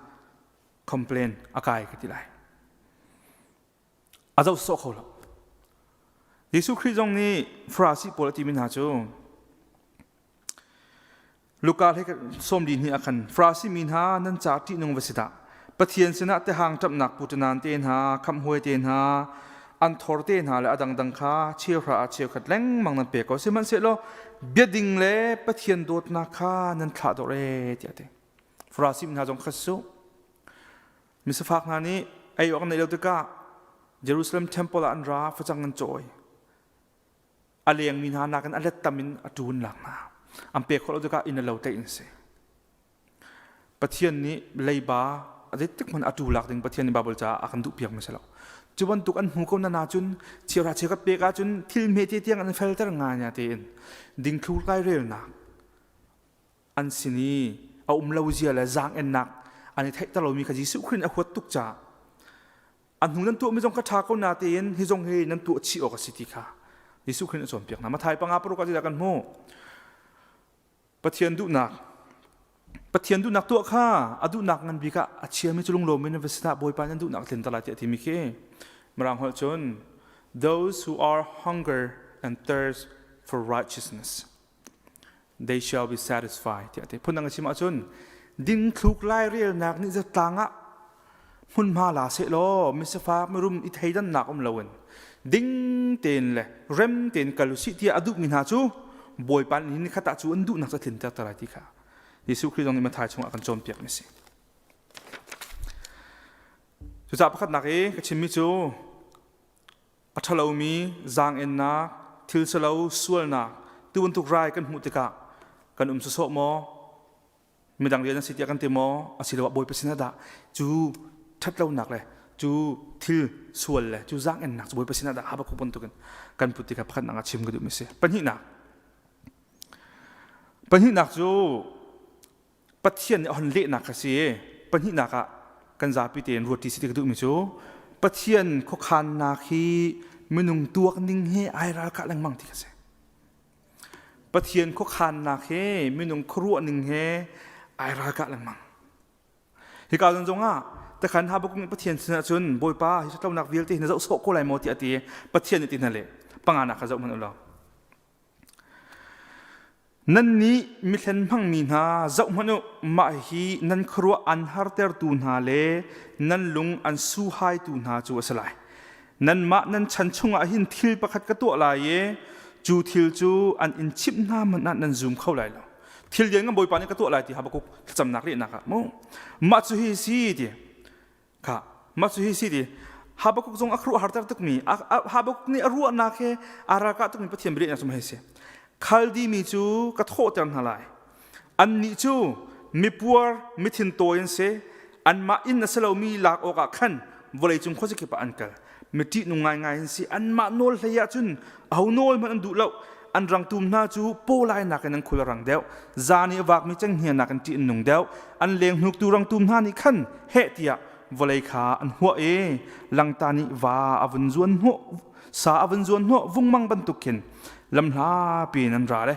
complain a kai ka ti lai a zoh sawh kho lo Jesuh Khrih zong nih Farasi pawl a timi hna cu Luka hlei sawmli hnih ah khan Farasi mi hna nan ca ṭihnung va si dah Pathian sinah tehang ṭamhnak puṭanan te hna khamhhuai te hna an thor te hna le a dangdang kha cheuhra ah cheukhat lengmang nan pek ko sihmanhsehlaw biading le Pathian dawtnak kha nan thlah dawr ee tiah a ti Farasi hna zong kha su. Misafak hna nih ei awk neih lo tikah Jerusalem temple ah an ra facang an cawi. A lengmi hna nakin a let tam in a ṭun lak hna. An pek khawh lo tikah inn a lo tlaih an si. Pathian nih leiba a zeitik hmanh a ṭu lak ding Pathian nih Baibal caah a kan duh piak mi si lo. Cu bantuk an hmu ko na na cun chiara chiakhat pek ahcun thil hmete tiang an felter nga nya tein dingthlur kai relnak an sin i a um lo zia le zaang-ennak an i theihter lomi kha Jesuh Khrih nih a huat tuk caah a hnu nan tuahmi zong kha ṭha ko na tein hi zong hi nan tuah chih awk a si ti kha Jesuh Khrih nih a cawnpiak hna. Matthai panga paruk ah zeidah kan hmuh? Pathian duhnak Pathian duhnak tuah kha a duhnak ngan bik ah a chiami cu lunglawm in va sinah Bawipa nan duhnak tlinter lai tiah a timi khi Mirang holh cun those who are hunger and thirst for righteousness they shall be satisfied tiah ti phundang a chim ahcun dingthluk lairelnak nih zatlang ah hmunhma la seh law misafak mirum i theidannak um loin ding tein le rem tein kal usih tiah a duhmi hna cu Bawipa nih ni khat ah cu an duhnak cu a tlinter te lai ti kha Jesuh Khrih zong nih Matthai chungah a kan cawnpiak mi si. Cucaah pakhatnak i ka chimmi cu A ṭhalomi zaang-ennak, thil silo sualnak ti bantuk rai kan hmuh tikah kan um sawsawh maw? Midang rian a si tiah kan ti maw? Asiloah Bawipa sinah dah cu ṭhatlonak le cu thil sual le cu zaang-ennak cu Bawipa sinah dah Habakkuk bantukin kan put ti kha pakhatnak ah chim ka duhmi a si. Pahnihnak, pahnihnak cu Pathian nih a hon lehnak kha si pahnihnak ah kan zapi tein ruat ṭi si ti ka duhmi cu Pathian khuakhannak hi minung tuak ning he ai ralkah lengmang ti kha si. Pathian khuakhannak he minung khuaruah ning he ai ralkah lengmang. Hika zon zongah takhan Habakkuk nih Pathian sinah cun Bawipa hi ṭhatlonak vialte hi na zoh sawh ko lai maw tiah a ti. Pathian nih ti hna le panganak kha zoh hmanh u law. Nannih mihlen hmangmi hna, zohhmanh u, mah hi nan khuaruah an hartertu hna le nan lung an suhaitu hna cu a si lai. Nanmah nan chan chungah hin thil pakhat ka tuah lai i cu thil cu an in chimh hna hmanh ah nan zum kho lai lo. Thil lian ngan Bawipa nih ka tuah lai ti Habakkuk thlacamnak lehnak ah mu. Mah cu hi si ti. Kha mah cu hi si ti Habakkuk zong a khuaruah harter tukmi Habakkuk nih a ruahnak he aa ralkah tukmi Pathian bialehnak cu hei si. Khaldi mi cu ka thawhter hna lai. Annih cu mipuar mithin tawi an si anmah inn a si lomi lak awkah khan vawleicung khuazakip ah an kal mi ṭihnung ngaingai an si anmah nawl hlei ah cun aho nawl hmanh an duh lo an rangtum hna cu pawlai nakin an khul a rang deuh zan i a vakmi cenghngia nakin ṭih an nung deuh an leng hnuktu rangtum hna nih khan heh tiah vawlei kha an huah i langta nih va a vun zuan hnawh sa a vun zuan hnawh vungmang bantuk khin lamhla piin an ra le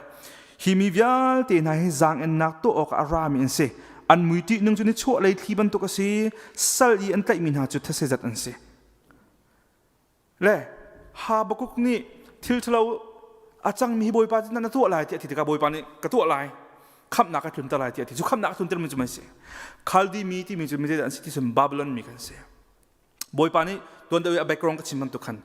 hi mi vialte hna hi zaang-ennak tuah awkah a rami an si an mui ṭihnung cu nichuah lei thli bantuk a si sal i an tlaihmi hna cu these zat an si le Habakkuk nih thil ṭhalo a cangmi hi Bawipa cu na tuah lai tiah a ti tikah Bawipa nih ka tuah lai khamhnak ka tlunter lai tiah a ti cu khamhnak a tlunter mi cu mei si Khaldi mi timi cu mi zeidah an si ti cun Babylon mi kan si Bawipa nih tuan deuh i a background ka chim bantuk khan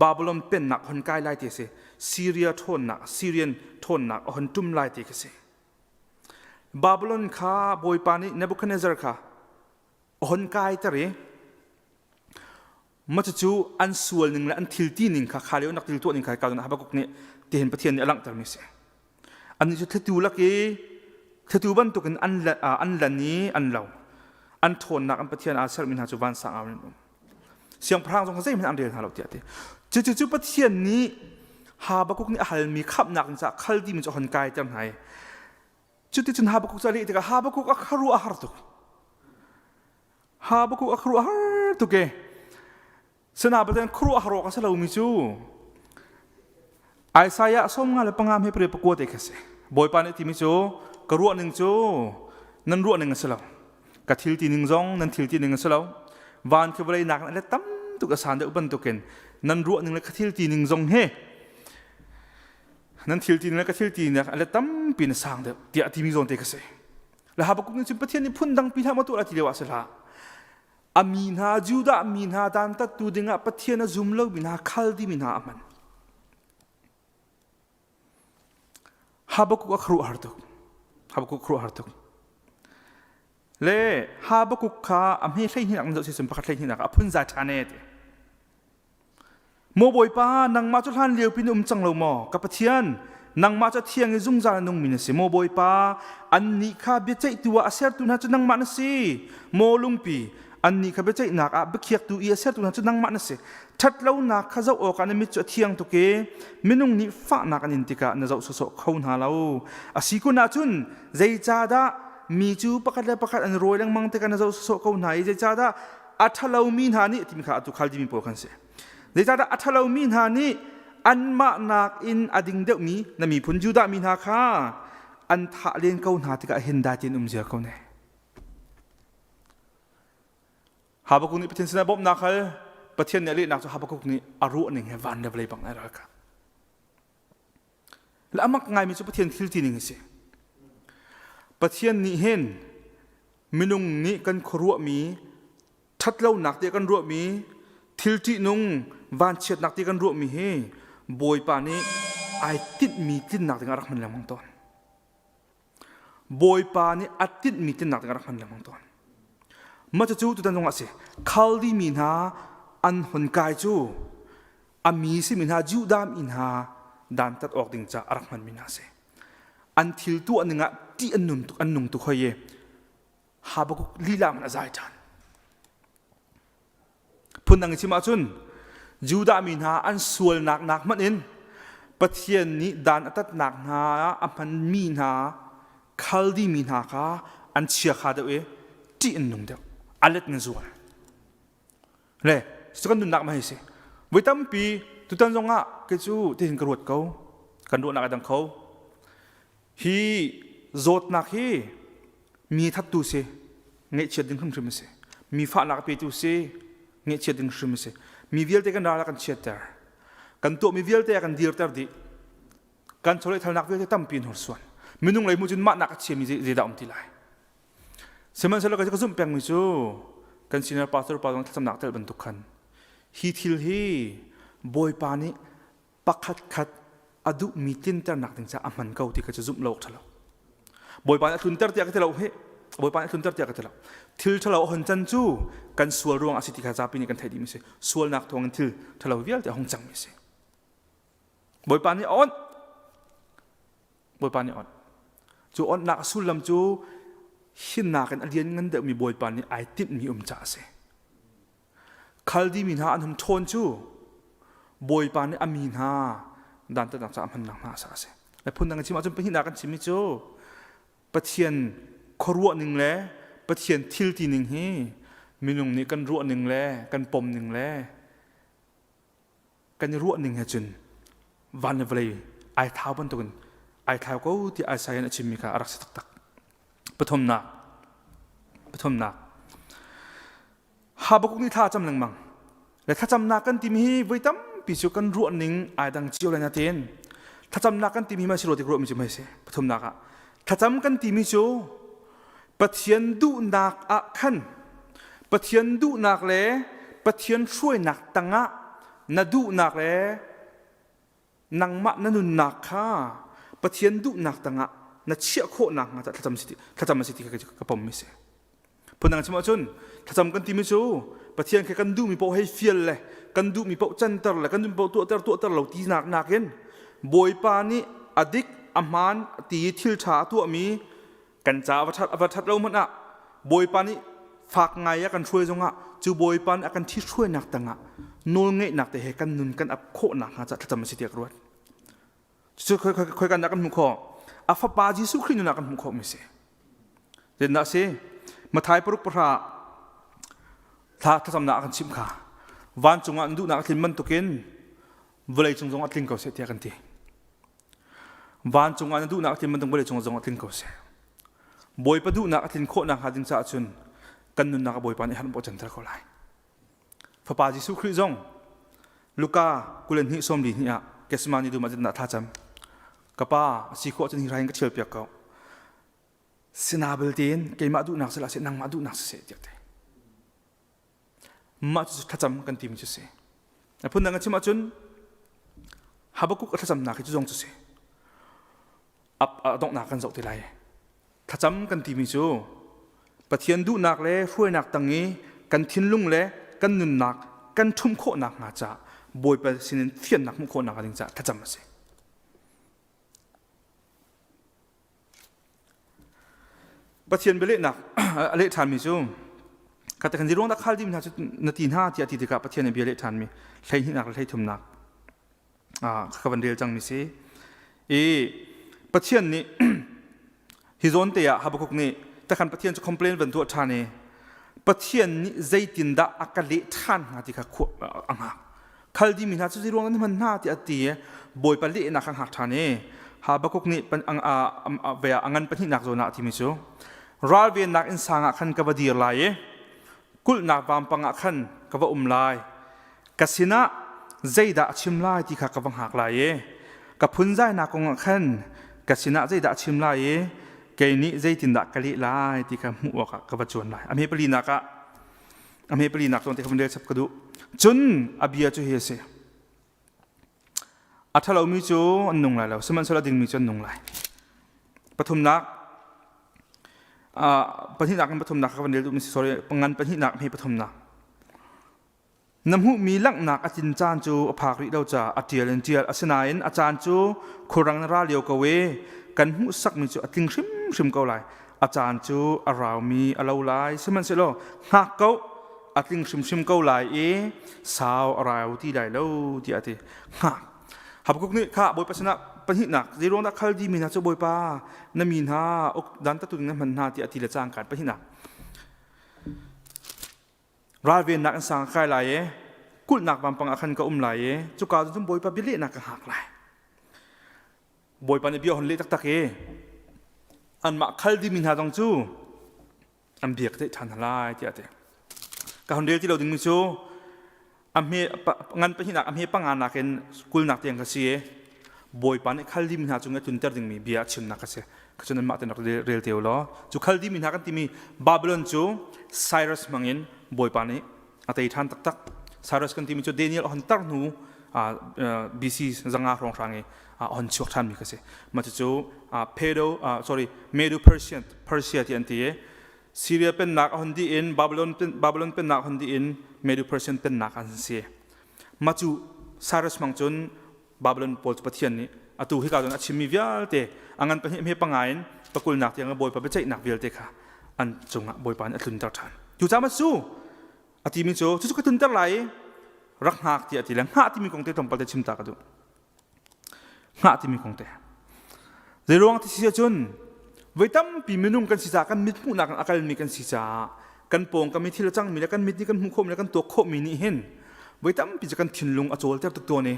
Babylon pennak hon kai lai ti a si Syria ṭhawnnak Syrian ṭhawnnak a hon ṭum lai ti ka si Babylon kha Bawipa nih Nebuchadnezzar kha a hon kaiter i macucu an sual ning le an thil ti ning kha kha lio nak til tuah ning kha ka Habakkuk nih tihin Pathian nih a langhter mi si annih cu thlitu lak i thlitu bantukin an an lan i an lo an ṭhawnnak an Pathian aa sermi hna cu vansang ah an um siangpahrang zong zeihmanh an rel hna lo tiah ti cucu cu Pathian nih Habakkuk nih a halmi khamhnak ding caah Khaldi mi cu a hon kaiter hna i cuticun Habakkuk cu a leh tikah Habakkuk a khuaruah a har tuk Habakkuk a khuaruah a har tuk e Sinain khuaruah har awk a si lomi cu Isaiah 55 he pare pakua te kha si. Bawipa nih timi cu ka ruah ning cu nan ruah ning a si lo. Ka thil ti ning zong nan thil ti ning a si lo. Van khi vawlei nak in a tam tuk a san deuh bantukin nan ruah ning le ka thil ti ning zong he nan thil ti ning le ka thil ti ning a let tampi na sang deuh tiah a timi zawn te kha si. Le Habakkuk nih cun Pathian nih phun dang pi hlah maw tuah la ti lio ah si hlah. A mi hna Judah mi hna dantattu dingah Pathian a zum lomi hna Khaldi mi hna a hman. Habakkuk a khuaruahhar tuk. Habakkuk khuaruahhar tuk. Le Habakkuk kha a hme hlei hnih nak zoh si cun pakhat hlei hnih nak a phun zai ṭhan e ti. Maw Bawipa, nangmah cu hlan liopi na um cang lo maw? Ka Pathian, nangmah cu a thiang i zungzal a nungmi na si. Maw Bawipa, annih kha biaceihtu ah a sertu hna cu nangmah na si. Maw lungpi, annih kha biaceihnak ah biakhiaktu i a sertu hna cu nangmah na si. Ṭhatlonak kha zoh awkah na mit cu a thiang tuk i minung nih fahnak an in tikah na zoh sawsawh kho hna lo. A si kun ahcun zeicahdah mi cu pakhat le pakhat an rawi lengmang tikah na zoh sawsawh ko hna i zeicahdah a ṭhalomi hna nih timi kha atu Khaldi mi pawl kan si. Zeicahdah a ṭhalomi hna nih anmah nakin a ding deuhmi na miphun Judah mi hna kha an thah len ko hna tikah hin dai tein um ziar ko ne. Habakkuk nih Pathian sinah bawmhnak hal Pathian nih a lehnak cu Habakkuk nih a ruah ning he van le vawlei bang ai ral kha. Le amak ngaimi cu Pathian thil ti ning a si. Pathian nih hin minung nih kan khuaruahmi ṭhatlonak ti kan ruahmi thil ṭihnung vanchiatnak ti kan ruahmi hi Bawipa nih ai tinhmi tlinnak ding ah rak hman lengmang tawn. Bawipa nih a tinhmi tlinnak ding ah rak hman lengmang tawn. Mah cucu tutan zong ah a si. Khaldi mi hna an hon kai cu a mi simi hna Judah mi hna dantat awk ding caah a rak hmanmi hna a si. An thil tuah ning ah ṭih an nun tuk an nung tuk hoi i Habakkuk lila man a zai ṭhan. Phundang in chim ahcun Judah mi hna an sualnak nak hmanh in Pathian nih dan a tatnak hna a hmanmi hna Khaldi mi hna kha an chiakha deuh i ṭih an nung deuh a let in zual. Le cu kan nunnak ma hei si. Voi tampi tutan zong ah kei cu tihin ka ruat ko. Kan ruahnak a dang kho. Hi zawtnak hi mi thattu si, ngaihchiat ding hrimhrim a si. Mi fahnak a petu si, ngaihchiat ding hrim a si. Mi vialte kan ral a kan chiatter. Kan tuahmi vialte a kan dirter dih. Kan chawlehthalnak vialte tampi in hursuan. Minung lei hmuh cun mahnak a chiami zeidah um ti lai. Sihmanhsehlaw ka zumh pengmi cu kan senior pastor pa zong thlacamnak tel bantuk khan hi thil hi Bawipa nih pakhat khat a duhmi tlinternak ding caah a hman ko ti kha cu zumh lo awk ṭha lo. Bawipa nih a tlunter tiah ka ti lo he. Bawipa nih a tlunter tiah ka ti lo. Thil ṭhalo a hon can cu kan sual ruang a si ti kha zapi nih kan theih dihmi si. Sualnak thawngin thil ṭhalo vialte a hung cangmi a si. Bawipa nih a onh. Bawipa nih a onh. Cu onhnak a sullam cu. Hinnak in a lianngan deuhmi Bawipa nih ai tinhmi um caah a si. Khaldi mi hna an hung ṭhawn cu Bawipa nih a mi hna dantatnak caah hmannak hna a si. Le phundang in chim ahcun pahnihnak kan chimmi cu Pathian khuaruah ning le Pathian thil ti ning hi minung nih kan ruah ning le kan pom ning le kan i ruah ning he cun van le vawlei ai thau bantukin ai thlau ko ti Isaiah nih a chimmi kha a rak si taktak. Pathumnak pathumnak Habakkuk nih thla a cam lengmang. Le thlacamnak kan timi hi voi tampi cu kan ruah ning ai dang cio lai natein thlacamnak kan timi hi si tik ruahmi cu mei si. Pathumnak ah thlacam kan timi cu Pathian duhnak ah khan Pathian duhnak le Pathian hruainak tangah na duhnak le nangmah na nunnak kha Pathian duhnak tangah na chiah khawh nakhnga thlacam si thlacam a si ti kha ka pom mi si. Phundang chim ahcun thlacam kan timi cu Pathian kha kan duhmi paoh hei fial le kan duhmi paoh canter le kan duhmi paoh tuahter tuahter lo tinak nakin Bawipa nih a dik a hmaan ti thil ṭha a tuahmi kan ca a va ṭhat a va ṭhat lo hmanh ah Bawipa nih fak ngai a kan hruai zongah cu Bawipa nih a kan ṭhithruainak tangah nawlngeihnak te he kan nun kan ap khawh nakhnga ca thlacam a si tiah ka ruat. Cucu khoi kan dah kan hmuh khawh? A fapa Jesuh Khrih nun ah kan hmuh khawh mi si. Zeitindah a si? Mathai paruk pahra thla thlacamnak a kan chimh kha vancung ah an duhnak a tlin bantukin vawlei cung zong a tling ko seh tiah kan ti. Vancung ah na duhnak a tlin bantuk vawlei cung zong a tling ko seh. Bawipa duhnak a tlin khawh nakhnga ding caah cun kan nunnak a Bawipa nih har canter ko lai. Fapa Jesuh Khrih zong Luka 22 42 ah Gethsemane dum ah zindah thlacam. Ka pa a si khawh cun hi rai in ka thial piak ko. Sinabel tein keimah duhnak sila seh nangmah duhnak siseh tiah ti. Mah cu thlacam kan timi cu si. A phundang a chim ahcun Habakkuk a thlacamnak hi cu zong cu si. A donghnak kan zoh te lai. Thlacam kan timi cu Pathian duhnak le hruainak tang i kan thinlung le kan nunnak kan ṭhumh khawhnak hnga caah Bawipa sinin fiannak hmuh khawhnak ding caah thlacam a si. Pathian bialehnak a leh ṭhanmi cu kha kan ruang dah khal dimi hna cu na ti hna tiah ti tikah Pathian nih bia leh ṭhanmi hleihnihnak le hleithumnak ka van rel cangmi si. I Pathian nih hi zawn te ah Habakkuk nih takhan Pathian cu complain van tuah ṭhan i Pathian nih zeitindah a ka leh ṭhan hnga ti kha a hngak. Khaldi mi hna cu zeiruang nan hman hna tiah a ti i Bawipa lehnak kha hngak ṭhan i Habakkuk nih a ngan pahnihnak zawn ah a timi cu ralvennak innsang ah khan ka va dir lai i kulhnak vampang ah khan ka va um lai ka sinah zeidah a chim lai ti kha ka va hngak lai i ka phunzainak kong ah khan ka sinah zeidah a chim lai i kei nih zeitindah ka leh lai ti kha hmuh awkah ka va cuan lai a hme palinak ah A hme palinak zawn te kha van rel chap ka duh. Cun a bia cu hi a si. A ṭhalomi cu an nung lai lo, sihmanhsehlaw a dingmi cu an nung lai. Pathumnak, pahnihnak in pathumnak ka van rel duhmi si, sorry, ngan pahnihnak hme pathumnak. Na hmuhmi langhnak a tlin caan cu a phak rih lo caah a ṭial in ṭial. Asinain a caan cu khulrang na ra lio ko i kan hmuhsakmi cu a tling hrimhrim ko lai. A caan cu a raumi a lo lai. Sihmanhsehlaw hngak ko, a tling hrimhrim ko lai i sau a rau ti lai lo tiah a ti. Hngak. Habakkuk nih kha Bawipa sinah pahnihnak zeiruang dah Khaldi mi hna cu Bawipa na mi hna uk dan tatu ding na hman hna tiah a ti le cangka pahnihnak. Ralvennak in sang ka kai lai i kulhnak vampang ah khan ka um lai i cuka cun Bawipa bialehnak ka hngak lai. Bawipa nih bia hon leh taktak i anmah khal dimi hna zong cu an bia ka theih ṭhan hna lai tiah a ti. Ka hon rel ti lo dingmi cu a hme ngan pahnihnak a hme panga nakin kulnak tiang ka si i Bawipa nih khal dimi hna cung i tlunter dingmi bia a chimnak a si. Kha cu nanmah ten rak rel te u law cu khal dimi hna kan timi Babylon cu Cyrus hmangin Bawipa nih a tei ṭhan taktak. Cyrus kan timi cu Daniel a hon tar hnu BC zanga hrawnghrang i a hon chuak ṭhanmi kha si. Mah cucu Pedo sorry Medo Persian Persia ti an ti i Syria pennak a hon dih in Babylon Babylon pennak a hon dih in Medo Persian pennak an si. Mah cu Cyrus hmang cun Babylon pawl cu Pathian nih atu hika cun a chimmi vialte a ngan pahnih hme panga in pakulnak tiang a bawipa biaceihnak vialte kha An cungah Bawipa nih a tlunter ṭhan. Cucaah cu a timi cu cucu ka tlunter lai i rak hngak tiah a ti le hngah timi kong te tlawmpal te chim ta ka duh. Hngah timi kong te. Zeiruang ti si ahcun voi tampi minung kan si caah kan mit hmuhnak in a kalmi kan si caah kan pawngkam i thil a cangmi le kan mit nih kan hmuh khawhmi le kan tuak khawhmi nih hin voi tampi cu kan thinlung a cawlter tuk tawn i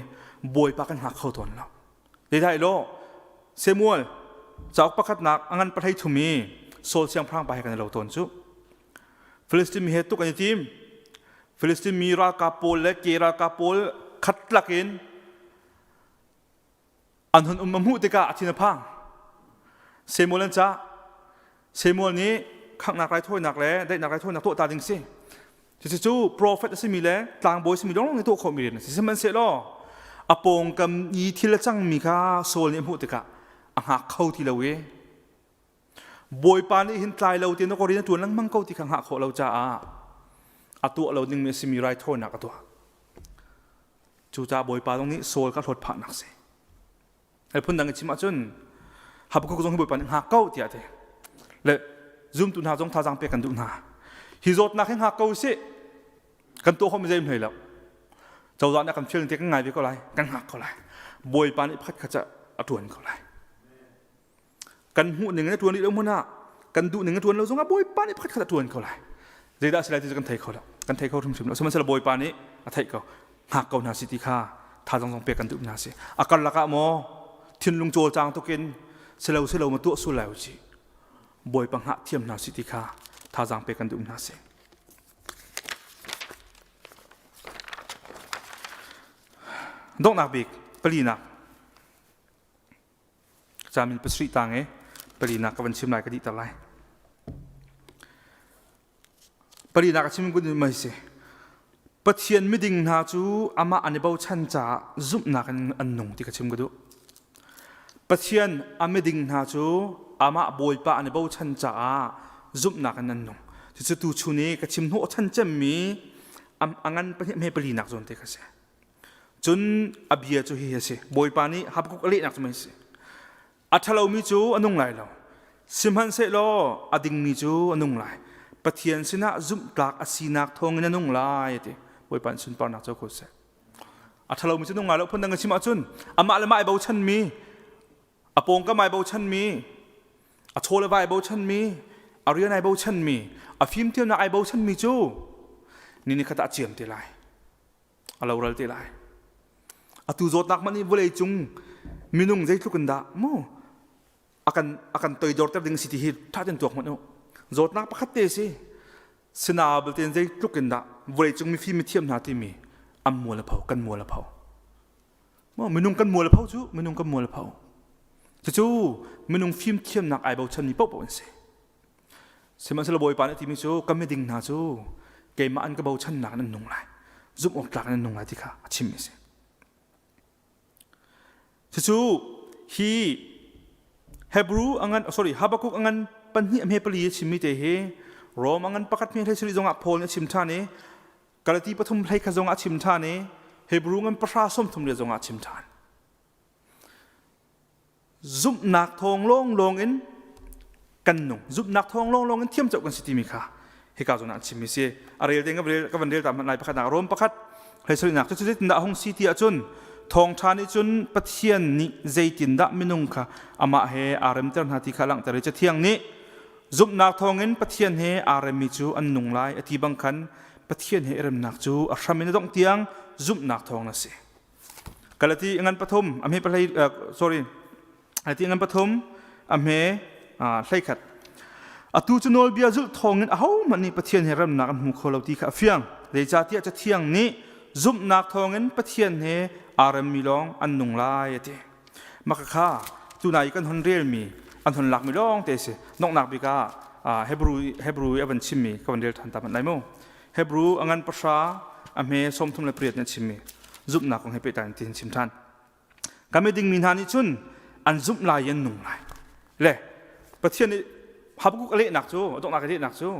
Bawipa kan hngak kho tawn lo. Zeidah law Samuel cauk pakhatnak a ngan pahlei thum i Saul siangpahrang pa he kan i lo tawn cu. Filistin mi he tuk an i tim. Filistin mi ralkap pawl le ke ralkap pawl khat in an hun um a hmuh tikah a thin a phang. Samuel an cah. Samuel nih khanghnak raithawinak le daihnak raithawinak tuah ta ding si. Cucu cu profet a simi le tlangbawi simi lawng nih tuah khawhmi rian a si. Sihmanhsehlaw a pawngkam i thil a cangmi kha Saul nih a hmuh tikah a hngak kho ti lo i Bawipa nih hin tlai lo tein na rian a ṭuan lengmang ko ti kha hngah khawh lo caah a tuah lo dingmi a simi raithawinak a tuah. Cucaah Bawipa zong nih Saul kha hlawt phahnak si. Ai phundang in chim ahcun Habakkuk zong hi Bawipa nih hngak ko tiah a ti. Le zumtu hna zong thazaang pek kan duh hna. Hi zawtnak hi hngak ko usih. Kan tuah khawhmi zei hlei lo. Cozah nih kan fial te kan ngai ve ko lai, kan hngak ko lai. Bawipa nih pakhat khat a ṭuan ko lai. Kan hmuh ning in a ṭuan rih lo hmun ah kan duh ning a ṭuan lo zongah Bawipa nih pakhat khat a ṭuan ko lai. Zeidah a si lai ti cu kan thei kho lo. Kan thei kho hrimhrim lo. Sihmanhsehlaw Bawipa nih a theih ko. Hngak ko hna si ti kha thazaang zong pek kan duh hna si. A karlak ah maw thinlung cawlcang tukin silo silo ma tuah sul lai u ci. Bawipa hngah thiam hna si ti kha thazaang pek kan duh hna si. Donghnak bik palinak Camin pasarih tang i palinak ka van chim lai ka dihter lai. Palinak a chim kun mai si. Pathian miding hna cu amah an i bochan caah zumhnak in an nung ti ka chim ka duh. Pathian a miding hna cu amah Bawipa an i bochan caah zumhnak in an nung. Cucu tu chun i ka chim hnawh chan cemmi a ngan pahnih hme palinak zawn te kha si. Cun a bia cu hihi a si. Bawipa nih Habakkuk a lehnak cu mei a si. A ṭhalomi cu a nung lai lo. Sihmanhsehlaw a dingmi cu a nung lai. Pathian sinah zumhtlak a sinak thawngin a nung lai a ti. Bawipa nih sunparnak co ko seh. A ṭhalomi cu nung lai lo phundang in chim ahcun amah le mah ai bochanmi a pawngkam ai bochanmi a chaw le va ai bochanmi a rian ai bochanmi a fimthiamnak ai bochanmi cu ni ni khat ah a ciam te lai. A loral te lai. Atu zawtnak hmanh nih vawlei cung minung zeitluk in dah mu a kan a kan toidorter ding si ti hi ṭha ten tuak hmanh u. Zawtnak pakhat te si. Sina belte zeitluk in dah vawlei cung mifim mithiam hna timi an mual a pho kan mual a pho. Maw minung kan mual a pho cu minung kan mual a pho. Cucu minung fimthiamnak ai bochanmi paohpaoh an si. Sihmanhsehlaw Bawipa nih a timi cu ka miding hna cu keimah an ka bochannak in an nung lai, zumh awk tlak in an nung lai ti kha a chimmi a si. Cucu hi Hebrew a ngan sorry Habakkuk a ngan pahnih a hme pali a chimmi te hi Rom a ngan pakhat hme hlei sarih zongah Paul nih a chim ṭhan i Galati pathum hlei kha zongah a chim ṭhan i Hebrew ngan pahra sawmthum le zongah a chim ṭhan. Zumhnak thawng lawnglawng in kan nung. Zumhnak thawng lawnglawng in thiamcoh kan si timi kha hika zawn ah an chimmi si. A rel te ka van rel ta hmanh lai pakhat nak Rom pakhat hlei sarihnak cu zeitindah a hung si ti ahcun thawngṭha nih cun Pathian nih zeitindah minung kha amah he aa remter hna ti kha a langhter i Cathiang nih zumhnak thawngin Pathian he aa remmi cu an nung lai a ti bang khan Pathian he i remnak cu a hram in a dongh tiang zumhnak thawng a si. Galati ngan pathum a hme pahlei sorry Galati ngan pathum a hme hlei khat atu cu nawlbia zulh thawngin ahohmanh nih Pathian he remnak an hmu kho lo ti kha a fiang zeicahtiah Cathiang nih zumhnak thawngin Pathian he aa remmi lawng an nung lai a ti maka kha tuna i kan hon relmi an hon lakmi lawng te si noknak bik ah Hebrew Hebrew i a van chimmi ka van rel ṭhan ta hmanh lai mu Hebrew a ngan pahra a hme 38 nih a chimmi zumhnak kong he pehtlai in ti chim ṭhan. Kan miding mi hna nih cun an zumh lai i an nung lai. Le Pathian nih Habakkuk a lehnak cu a donghnak a lehnak cu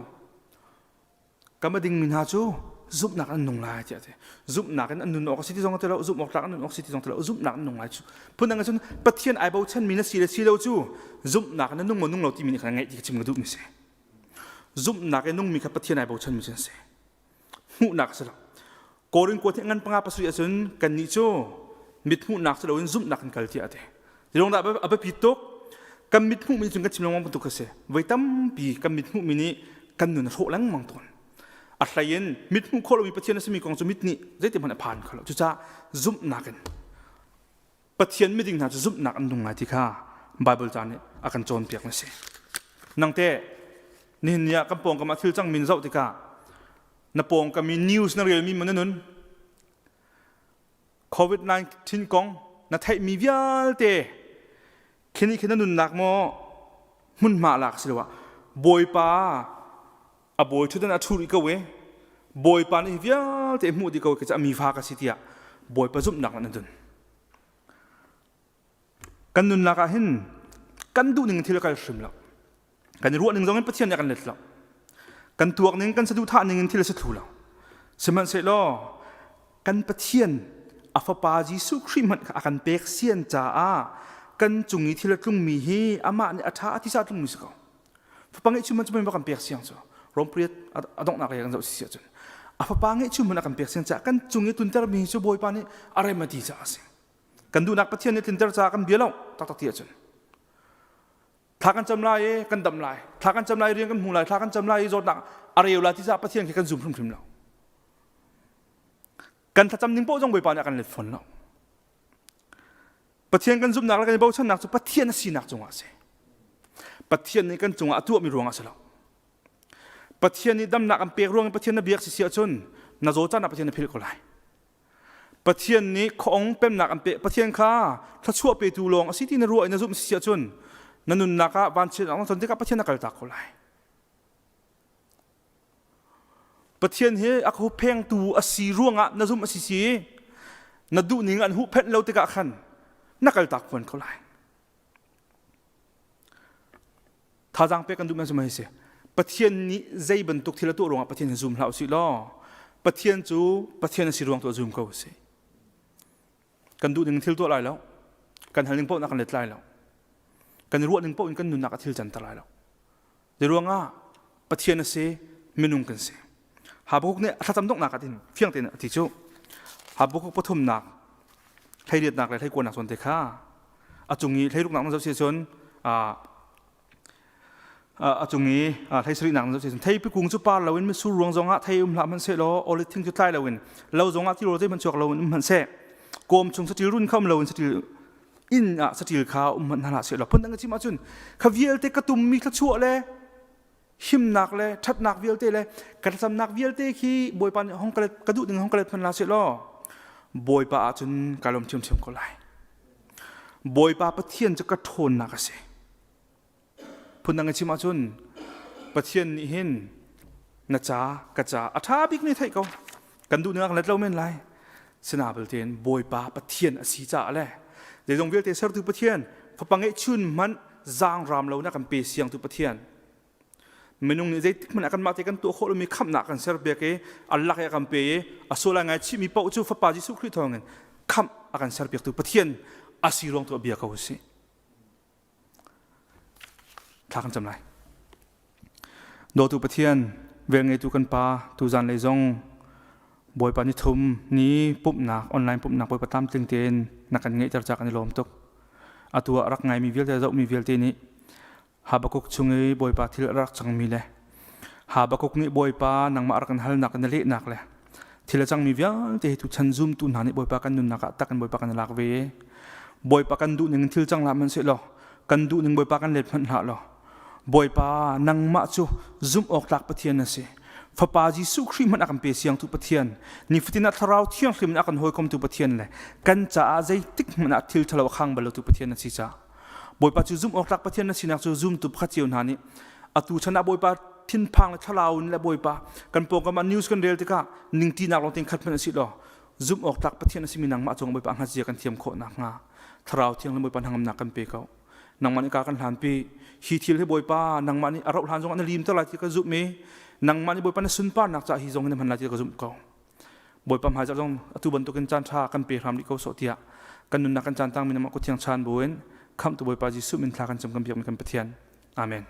kan miding mi hna cu zumhnak an nung lai tiah a ti. Zumhnak in an nun awk a si ti zong a ti lo, zumh awk tlak an nun awk si ti zong ti lo, zumhnak an nung lai cu. Phundang cun Pathian ai bochan mi na si le si lo cu zumhnak in na nung maw nung lo timi nih khan ngeih ti ka chim ka duhmi si. Zumhnak i nungmi kha Pathian ai bochanmi cu an si. Hmuhnak a si lo. Korin kuat ngan panga pasarih ahcun kannih cu mit hmuhnak si loin zumhnak kan kal tiah a ti. Tilawng dah a biapi tuk. Kan mit hmuhmi cun kan chim lengmang bantuk a si. Voi tampi kan mit hmuhmi nih kan nun a hrawh lengmang tawn. A hlei in mit hmuh khawh lomi Pathian a simi kong cu mit nih zeitin hmanh a phan kho lo. Cucaah zumhnak in Pathian miding hna cu zumhnak an nung lai ti kha Baibal ca nih a kan cawnpiak na si. Nangte nihin ni ah kan pawngkam ah thil cangmi na zoh tikah na pawngkam i news na relmi maw na nun COVID-19 kong na theihmi vialte khini khi na nunnak maw hmunhma lak si lo ah Bawipa a bawi ṭhutdan a ṭhu rih ko i Bawipa nih hi vialte hmuh dih ko khi a mi fa ka si tiah Bawipa zumhnak na dun. Kan nunnak ah hin kan duh ning thil kal hrim lo. Kan i ruah ning zong in Pathian nih a kan let lo. Kan tuak ning kan saduhthah ning in thil a si thlu lo. Sihmanhsehlaw kan Pathian a fapa Jesuh Khrih hmanh kha a kan pek sian caah kan cung i thil a tlungmi hi amah nih a ṭha a tisa a tlungmi si ko. Fapa ngeihchun hmanh cu mei kan pek siang cu Rom pariat a donghnak lei kan zoh si ahcun a fapa ngeihchun hmanh a kan pek siang caah kan cung i tluntermi cu Bawipa nih a rem a ti caah a si. Kan duhnak Pathian nih tlinter caah kan bia lo taktak ti ahcun thla kan cam lai i kan dam lai thla kan cam lai i rian kan hmu lai thla kan cam lai i zawtnak a reu lai ti caah Pathian khi kan zum hrimhrim lo. Kan thlacam ning paoh zong Bawipa nih a kan let fawn lo. Pathian kan zumhnak le kan i bochannak cu Pathian a sinak cungah a si. Pathian nih kan cungah a tuahmi ruangah a si lo. Pathian nih damnak an pek ruang in Pathian na biak si si ahcun na zaw caan ah Pathian na philh ko lai. Pathian nih khuaong pemnak an pek Pathian kha thluachuah petu lawng a si ti na ruah i na zumh si si ahcun na nunnak ah vanchiatnak na ton tikah Pathian na kaltak ko lai. Pathian hi a ka hupphengtu a si ruangah na zumh a si si na duhning an huhphenh lo tikah khan na kaltak fuan ko lai. Thazaang pek kan duh men cu si. Pathian nih zei bantuk thil a tuah ruangah Pathian hi zum hlah usih law Pathian cu Pathian a si ruang tu a zum ko usih. Kan duh ning thil tuah lai lo. Kan hal ning paoh na kan let lai lo. Kan i ruah ning paoh in kan nunnak a thil canter lai lo. Zeiruangah Pathian a si, minung kan si. Habakkuk nih a thlacam donghnak ah tin fiang tein a ti cu. Habakkuk pathumnak hleiriatnak le hleikuanak zawn te kha a cung i hleiruknak na zoh si cun a cung i hleisarihnak na zoh si cun theipi kung cu par loin mitsur ruang zongah thei um hlah hmanhsehlaw olive thing cu tlai loin lo zongah tirawl zeihmanh chuak loin um hmanhseh kawm chung saṭil run kha um loin saṭil inn ah saṭil kha um hmanh hna hlah seh law phundang ka chim ahcun kha vialte ka tummi thluachuah le himnak le ṭhatnak vialte le ka thlacamnak vialte khi Bawipa nih hong ka let ka duh ding hong ka let hmanh la seh law Bawipa ahcun ka lawm ṭhiamṭhiam ko lai Bawipa Pathian cu ka ṭhawnnak a si Phundang in chim ahcun Pathian nih hin na ca ka ca a ṭha bik mi theih ko. Kan duh ning let lo men lai. Sina belte in Bawipa Pathian a si caah le zeizong vialte sertu Pathian fapa ngeihchun hmanh zaangraam lo na kan pe siangtu Pathian minung nih zeitik hmanh ah kanmah te kan tuah khawh lomi khamhnak kan serpiak i Allah i a kan pe i a sual ai ngaichihmi paoh cu fapa Jesuh Khrih thawngin khamh a kan serpiaktu Pathian a si ruang tu a bia ko a si. Thla kan cam lai. Dawtu Pathian, velngeitu kan Pa, tuzan lei zong Bawipa ni thum ni pumhnak online pumhnak Bawipa tlamtling tein na kan ngeihter ca kan i lawm tuk. Atu ah rak ngaimi vialte zohmi vialte nih Habakkuk chung i Bawipa thil a rak cangmi le Habakkuk nih Bawipa nangmah rak kan halnak na lehnak le thil a cangmi vialte hi tuchan zumtu hna nih Bawipa kan nunnak ah tak in Bawipa kan i lak ve. Bawipa kan duh ning thil cang hlah hmanhsehlaw kan duh ning Bawipa kan let hmanh hlah law Bawipa nangmah cu zumh awk tlak Pathian na si. Fapa Jesuh Khrih hmanh a kan pe siangtu Pathian, nifatin ah Thlarau Thianghlim in a kan hawikomtu Pathian le kan caah zeitik hmanh ah thil ṭhalo a khang bal lotu Pathian na si caah Bawipa cu zumh awk tlak Pathian na sinak cu zumtu pakhat cio hna nih atu chan ah Bawipa thinphang le thlarau in le Bawipa kan pawngkam ah news kan rel tikah ningtinak lawng tein khat hmanh a si law zumh awk tlak Pathian a simi nangmah cung Bawipa hngat zia kan thiam khawh nakhnga thlarau thianghlim Bawipa hnangamnak kan pe ko nangmah nih ka kan hlanpi hi thil hi Bawipa nangmah nih a rauh hlan zong ah na lim ter lai ti ka zumh i nangmah nih Bawipa na sunparnak caah hi zong in na hman lai ti ka zumh ko Bawipa hmaizarh zong atu bantukin caan ṭha kan pe hram rih ko sawh tiah kan nunnak kan caan tangmi namah kuthiang chan buin khamhtu Bawipa Jesuh min thla kan cam kan biakmi kan Pathian. Amen.